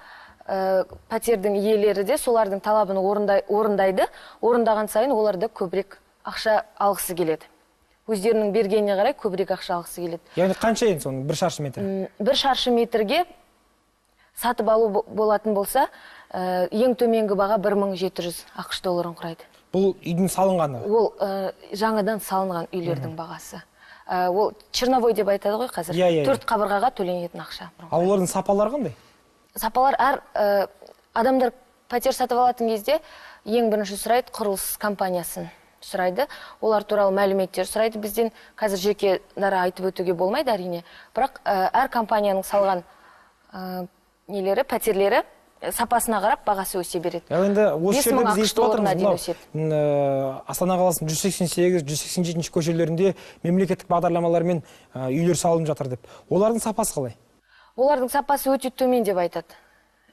пәтердің иелері де солардың талабын орындайды. Орындаған сайын олар да көбірек ақша алғысы келеді. Өздерінің бергеніне қарай көбірек ақша алғысы келеді. Яғни қанша енді соның бір шаршы метр? Бір шаршы метрге сатып алу болатын болса, ең төменгі баға 1700 ақш долларын құрайды. Бұл үйдің салынғаны? Ол жаңадан салынған үйлердің бағасы. Ол черновой деп айтады ғой қазір. 4 қабырғаға төленетін ақша. Ал олардың сапалары қандай? Сапалар әр адамдар пәтер сатып алатын кезде ең бірінші сұрайды құрылыс компаниясын сұрайды. Олар туралы мәліметтер сұрайды бізден. Қазір жеке дара айтып өтуге болмайды әрине. Бірақ әр компанияның салған нелері, пәтерлері сапасына қарап бағасы өсе береді. Енді осы жерде біз естіп отырмыз, Астана қаласының 188, 187 көшелерінде мемлекеттік бағдарламалармен үйлер салынып жатыр деп. Олардың сапасы қалай? Олардың сапасы өте төмен деп айтады.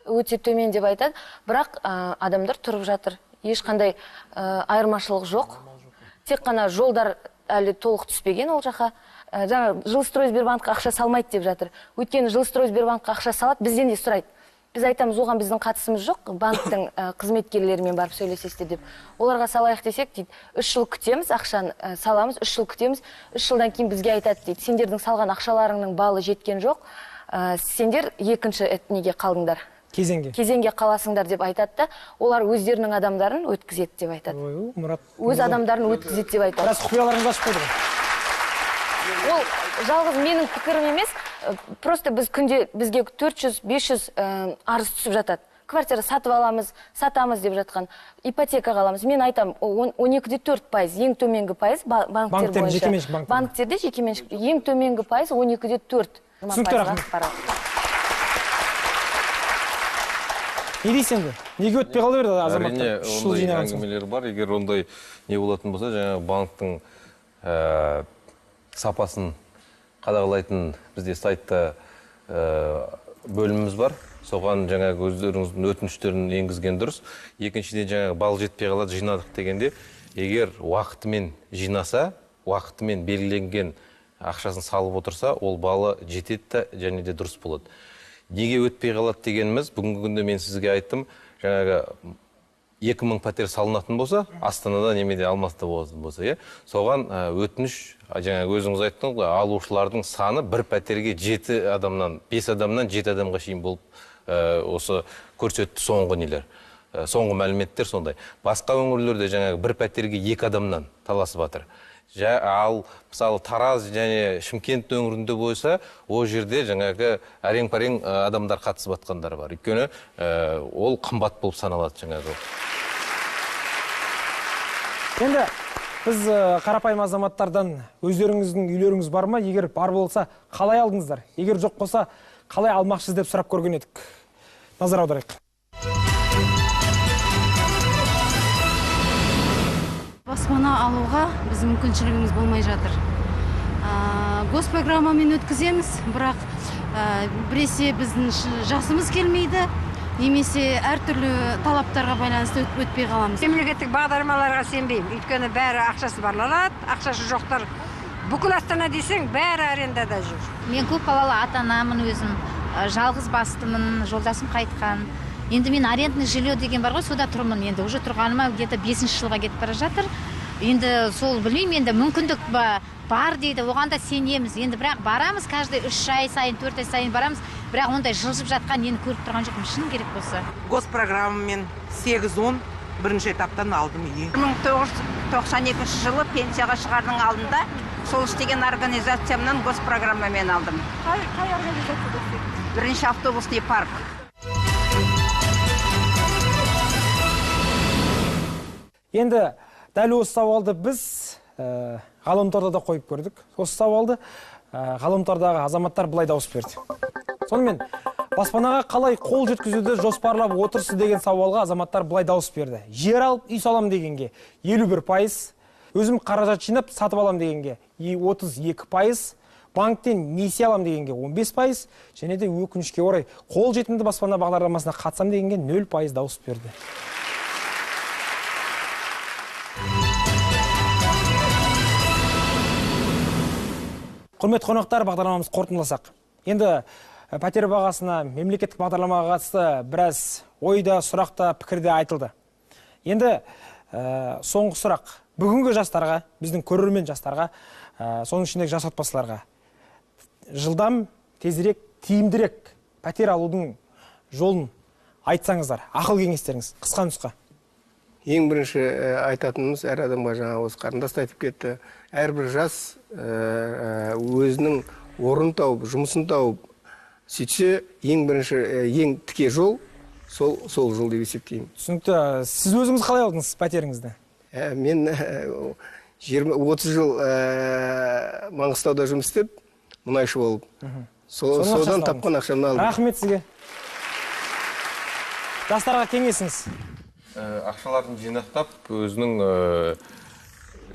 Өте төмен деп айтады, бірақ адамдар тұрып жатыр. Ешқандай айырмашылық жоқ. Тек қана жолдар әлі толық түспеген ол жаққа. Жаңа Жилстройсбербанкқа ақша салмайды деп жатыр. Өйткені Жилстройсбербанкқа ақша салады, бізден де сұрайды. Біз айтамыз, оған біздің қатысымыз жоқ, банктің қызметкерлерімен барып сөйлесесіздер деп. Оларға салайық десек, дейді, 3 жыл күтеміз, ақшаны саламыз, 3 жыл күтеміз, 3 жылдан кейін бізге айтады, дейді, сендердің салған ақшаларыңның балы жеткен жоқ, сендер екінші неге қалдыңдар? Кезеңге. Кезеңге қаласыңдар деп айтады да, олар өздерінің адамдарын өткізеді деп айтады. Ой, Мұрат. Өз адамдарын өткізеді деп айтады. Біраз құпияларыңызды ашып қойды ғой. Ол жалғыз менің пікірім емес, просто біз күнде бізге 400-500 арыз түсіп жатады. Квартира сатып аламыз, сатамыз деп жатқан, ипотекаға аламыз. Мен айтам, 12,4%, ең төменгі пайыз банктер бойынша. Банктерде жекеменшік ең төменгі пайыз 12,4%. Түсінікті, рахмет. Не дейсің енді? Неге өтпей қала берді азаматтар? Әрине, ондай әңгімелер бар. Егер ондай не болатын болса, жаңағы банктың сапасын қадағалайтын бізде сайтта бөліміміз бар. Соған жаңағы өздеріңіздің өтініштерін енгізген дұрыс. Екіншіден, жаңағы бал жетпей қалады, жинадық дегенде, егер уақытымен жинаса, уақытымен белгіленген ақшасын салып отырса, ол балы жетеді да және де дұрыс болады. Неге өтпей қалады дегеніміз, бүгінгі күнде мен сізге айттым, жаңағы 2000 пәтер салынатын болса, Астанада немесе Алматыда болатын болса, иә, соған өтініш, жаңағы өзіңіз айттыңыз ғой, алушылардың саны бір пәтерге 7 адамнан, 5 адамнан 7 адамға шейін болып осы көрсетті соңғы нелер, соңғы мәліметтер сондай. Басқа өңірлерде жаңағы бір пәтерге 2 адамнан таласып жатыр. Ал мысалы Тараз және Шымкент өңірінде болса, ол жерде жаңағы әрең-парең адамдар қатысып жатқандар бар. Өйткені ол қымбат болып саналады жаңағы. Енді біз қарапайым азаматтардан өздеріңіздің үйлеріңіз бар ма? Егер бар болса, қалай алдыңыздар? Егер жоқ болса, қалай алмақшыз деп сұрап көрген едік. Назар аударайық. Баспана алуға біздің мүмкіншілігіміз болмай жатыр. Госпрограммамен өткіземіз, бірақ біресе біздің жасымыз келмейді, немесе әртүрлі талаптарға байланысты өтпей қаламыз. Мемлекеттік бағдарламаларға сенбеймін, өйткені бәрі ақшасы барлар алады, ақшасы жоқтар бүкіл Астана десең бәрі арендада жүр. Мен көп балалы ата-анамын өзім, жалғыз бастымын, жолдасым қайтқан. Енді мен арендный жилье деген бар ғой, сода тұрмын енді. Уже тұрғаныма где-то 5-ші жылға кетіп бара жатыр. Енді сол білмеймін, енді мүмкіндік бар дейді, оған да сенеміз. Енді бірақ барамыз, каждый 3 ай сайын, 4 ай сайын барамыз. Бірақ ондай жылжып жатқан нені көріп тұрған жоқпын, шын керек болса. Госпрограммамен 8-10 бірінші этаптан алдым үй. 1992 жылы пенсияға шығардың алдында сол істеген организациямнан госпрограммамен алдым. Қай организацияда істедіңіз? Бірінші автобусный парк. Енді дәл осы сауалды біз ғаламторда да қойып көрдік. Осы сауалды ғаламтордағы азаматтар былай дауыс берді. Сонымен, баспанаға қалай қол жеткізуді жоспарлап отырсыз деген сауалға азаматтар былай дауыс берді. Жер алып үй салам дегенге 51%, өзім қаражат жинап сатып алам дегенге 32%, банктен несие алам дегенге 15%, және де өкінішке орай қол жетімді баспана бағдарламасына қатысам дегенге 0% дауыс берді. Құрметті қонақтар, бағдарламамызды қорытындыласақ. Енді пәтер бағасына, мемлекеттік бағдарламаға қатысты біраз ойда, сұрақта, пікірде айтылды. Енді соңғы сұрақ. Бүгінгі жастарға, біздің көрермен жастарға, соның ішіндегі жас отбасыларға жылдам, тезірек, тиімдірек пәтер алудың жолын айтсаңыздар, ақыл кеңестеріңіз, қысқа нұсқа. Ең бірінші айтатынымыз, әр адамға жаңа осы қарындас та айтып кетті, әрбір жас өзінің орын тауып, жұмысын тауып, сөйтсе, ең бірінші, ең тіке жол, сол жол деп есептеймін. Түсінікті. Сіз өзіңіз қалай алдыңыз пәтеріңізді? Мен 30 жыл Маңғыстауда жұмыс істеп, мұнайшы болып, содан тапқан ақшамды алдым. Рахмет сізге. Жастарға кеңесіңіз? Ақшаларын жинақтап, өзінің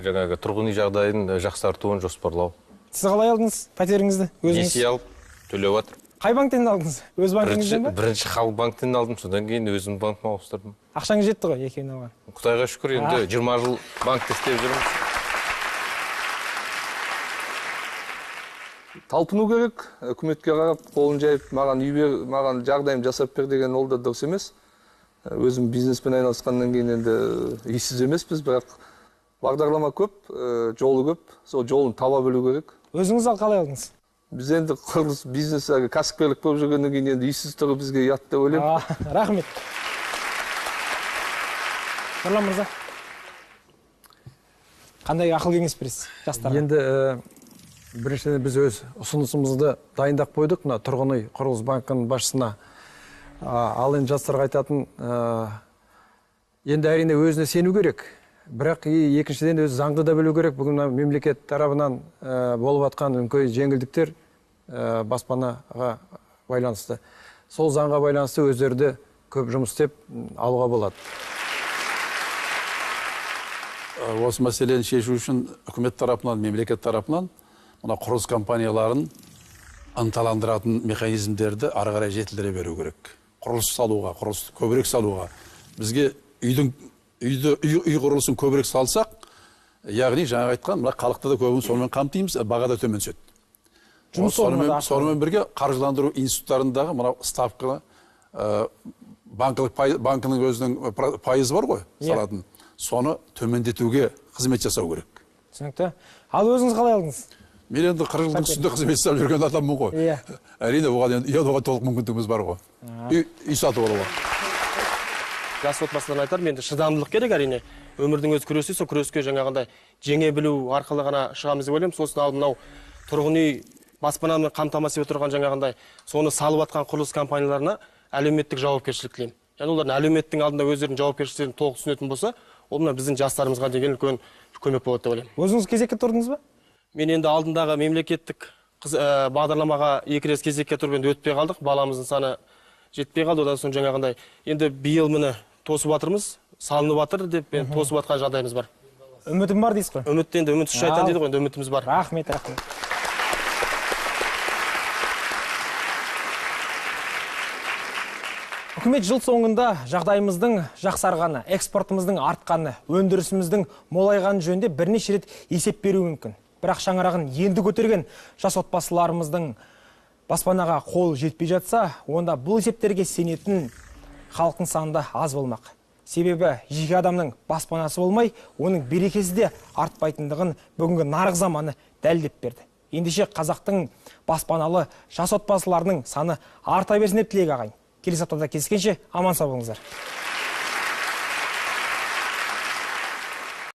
жаңағы тұрғын үй жағдайын жақсартуын жоспарлау. Сіз қалай алдыңыз пәтеріңізді? Өзіңіз? Несие алып, төлеп жатыр. Қай банктен алдыңыз? Өз банкіңізден бе? Бірінші Халық банктен алдым, содан кейін өзім банкіме ауыстырдым. Ақшаңыз жетті ғой екеуін алған? Құдайға шүкір, енді 20 жыл банкте істеп жүрміз. Талпыну керек, үкіметке қарап, қолын жайып, маған үй бер, маған жағдайым жасап бер деген ол да дұрыс емес. Өзім бизнеспен айналысқаннан кейін енді үйсіз емеспіз, бірақ бағдарлама көп, жолы көп, сол жолын таба білу керек. Өзіңіз ал қалай алдыңыз? Біз енді құрылыс бизнес, кәсіпкерлік болып жүргеннен кейін енді үйсіз тұру бізге ұят деп ойлаймын. Рахмет. Нұрлан мырза, қандай ақыл кеңес бересіз жастарға? Енді біріншіден біз өз ұсынысымызды дайындап қойдық мына тұрғын үй құрылыс банкінің басшысына. Ал енді жастарға айтатын, енді әрине өзіне сену керек. Бірақ екіншіден өзі заңды да білу керек. Бүгін мемлекет тарапынан болып атқан үлкен жеңілдіктер баспанаға байланысты. Сол заңға байланысты өздері де көп жұмыс істеп алуға болады. Осы мәселені шешу үшін үкімет тарапынан, мемлекет тарапынан мына құрылыс компанияларын ынталандыратын механизмдерді ары қарай жетілдіре беру керек. Құрылыс салуға, құрылысты көбірек салуға. Бізге үй құрылысын көбірек салсақ, яғни жаңа айтқан, мына халықты да көбін сонымен қамтимыз, баға да төмен түседі. Сонымен бірге қаржыландыру институттарындағы мынау ставканы банкінің өзінің пайызы бар ғой, салатын. Соны төмендетуге қызмет жасау керек. Түсінікті. Ал өзіңіз қалай алдыңыз? Мен енді 40 жылдың үстінде қызмет жасап жүрген адаммын ғой. Әрине, оған енді үй алуға толық мүмкіндігіміз бар ғой. Үй сатып алуға. Жас отбасыларына айтарым, енді шыдамдылық керек әрине. Өмірдің өзі күресі, сол күреске жаңағындай жеңе білу арқылы ғана шығамыз деп ойлаймын. Сосын ал мынау тұрғын үй баспанамен қамтамасыз етіп отырған жаңағындай соны салып жатқан құрылыс компанияларына әлеуметтік жауапкершілік тілеймін. Яғни олардың әлеуметтің алдында өздерінің жауапкершіліктерін толық түсінетін болса, Ол мына біздің жастарымызға деген үлкен көмек болады деп ойлаймын. Өзіңіз кезекке тұрдыңыз ба? Мен енді алдындағы мемлекеттік бағдарламаға 2 рет кезекке тұрып енді өтпей қалдық. Баламыздың саны жетпей қалды. Одан соң жаңағындай енді биыл міне тосып жатырмыз, салынып жатыр деп енді тосып жатқан жағдайымыз бар. Үмітім бар дейсіз ғой? Үмітті енді үмітсіз шайтан дейді ғой, енді үмітіміз бар. Рахмет, рахмет. Үкімет жыл соңында жағдайымыздың жақсарғаны, экспортымыздың артқаны, өндірісіміздің молайғаны жөнінде бірнеше рет есеп беруі мүмкін. Бірақ шаңырағын енді көтерген жас отбасыларымыздың баспанаға қол жетпей жатса, онда бұл есептерге сенетін халықтың саны да аз болмақ. Себебі жеке адамның баспанасы болмай, оның берекесі де артпайтындығын бүгінгі нарық заманы дәлелдеп берді. Ендеше қазақтың баспаналы жас отбасыларының саны арта берсін деп тілек ағайын. Келесі аптада кездескенше аман сау болыңыздар.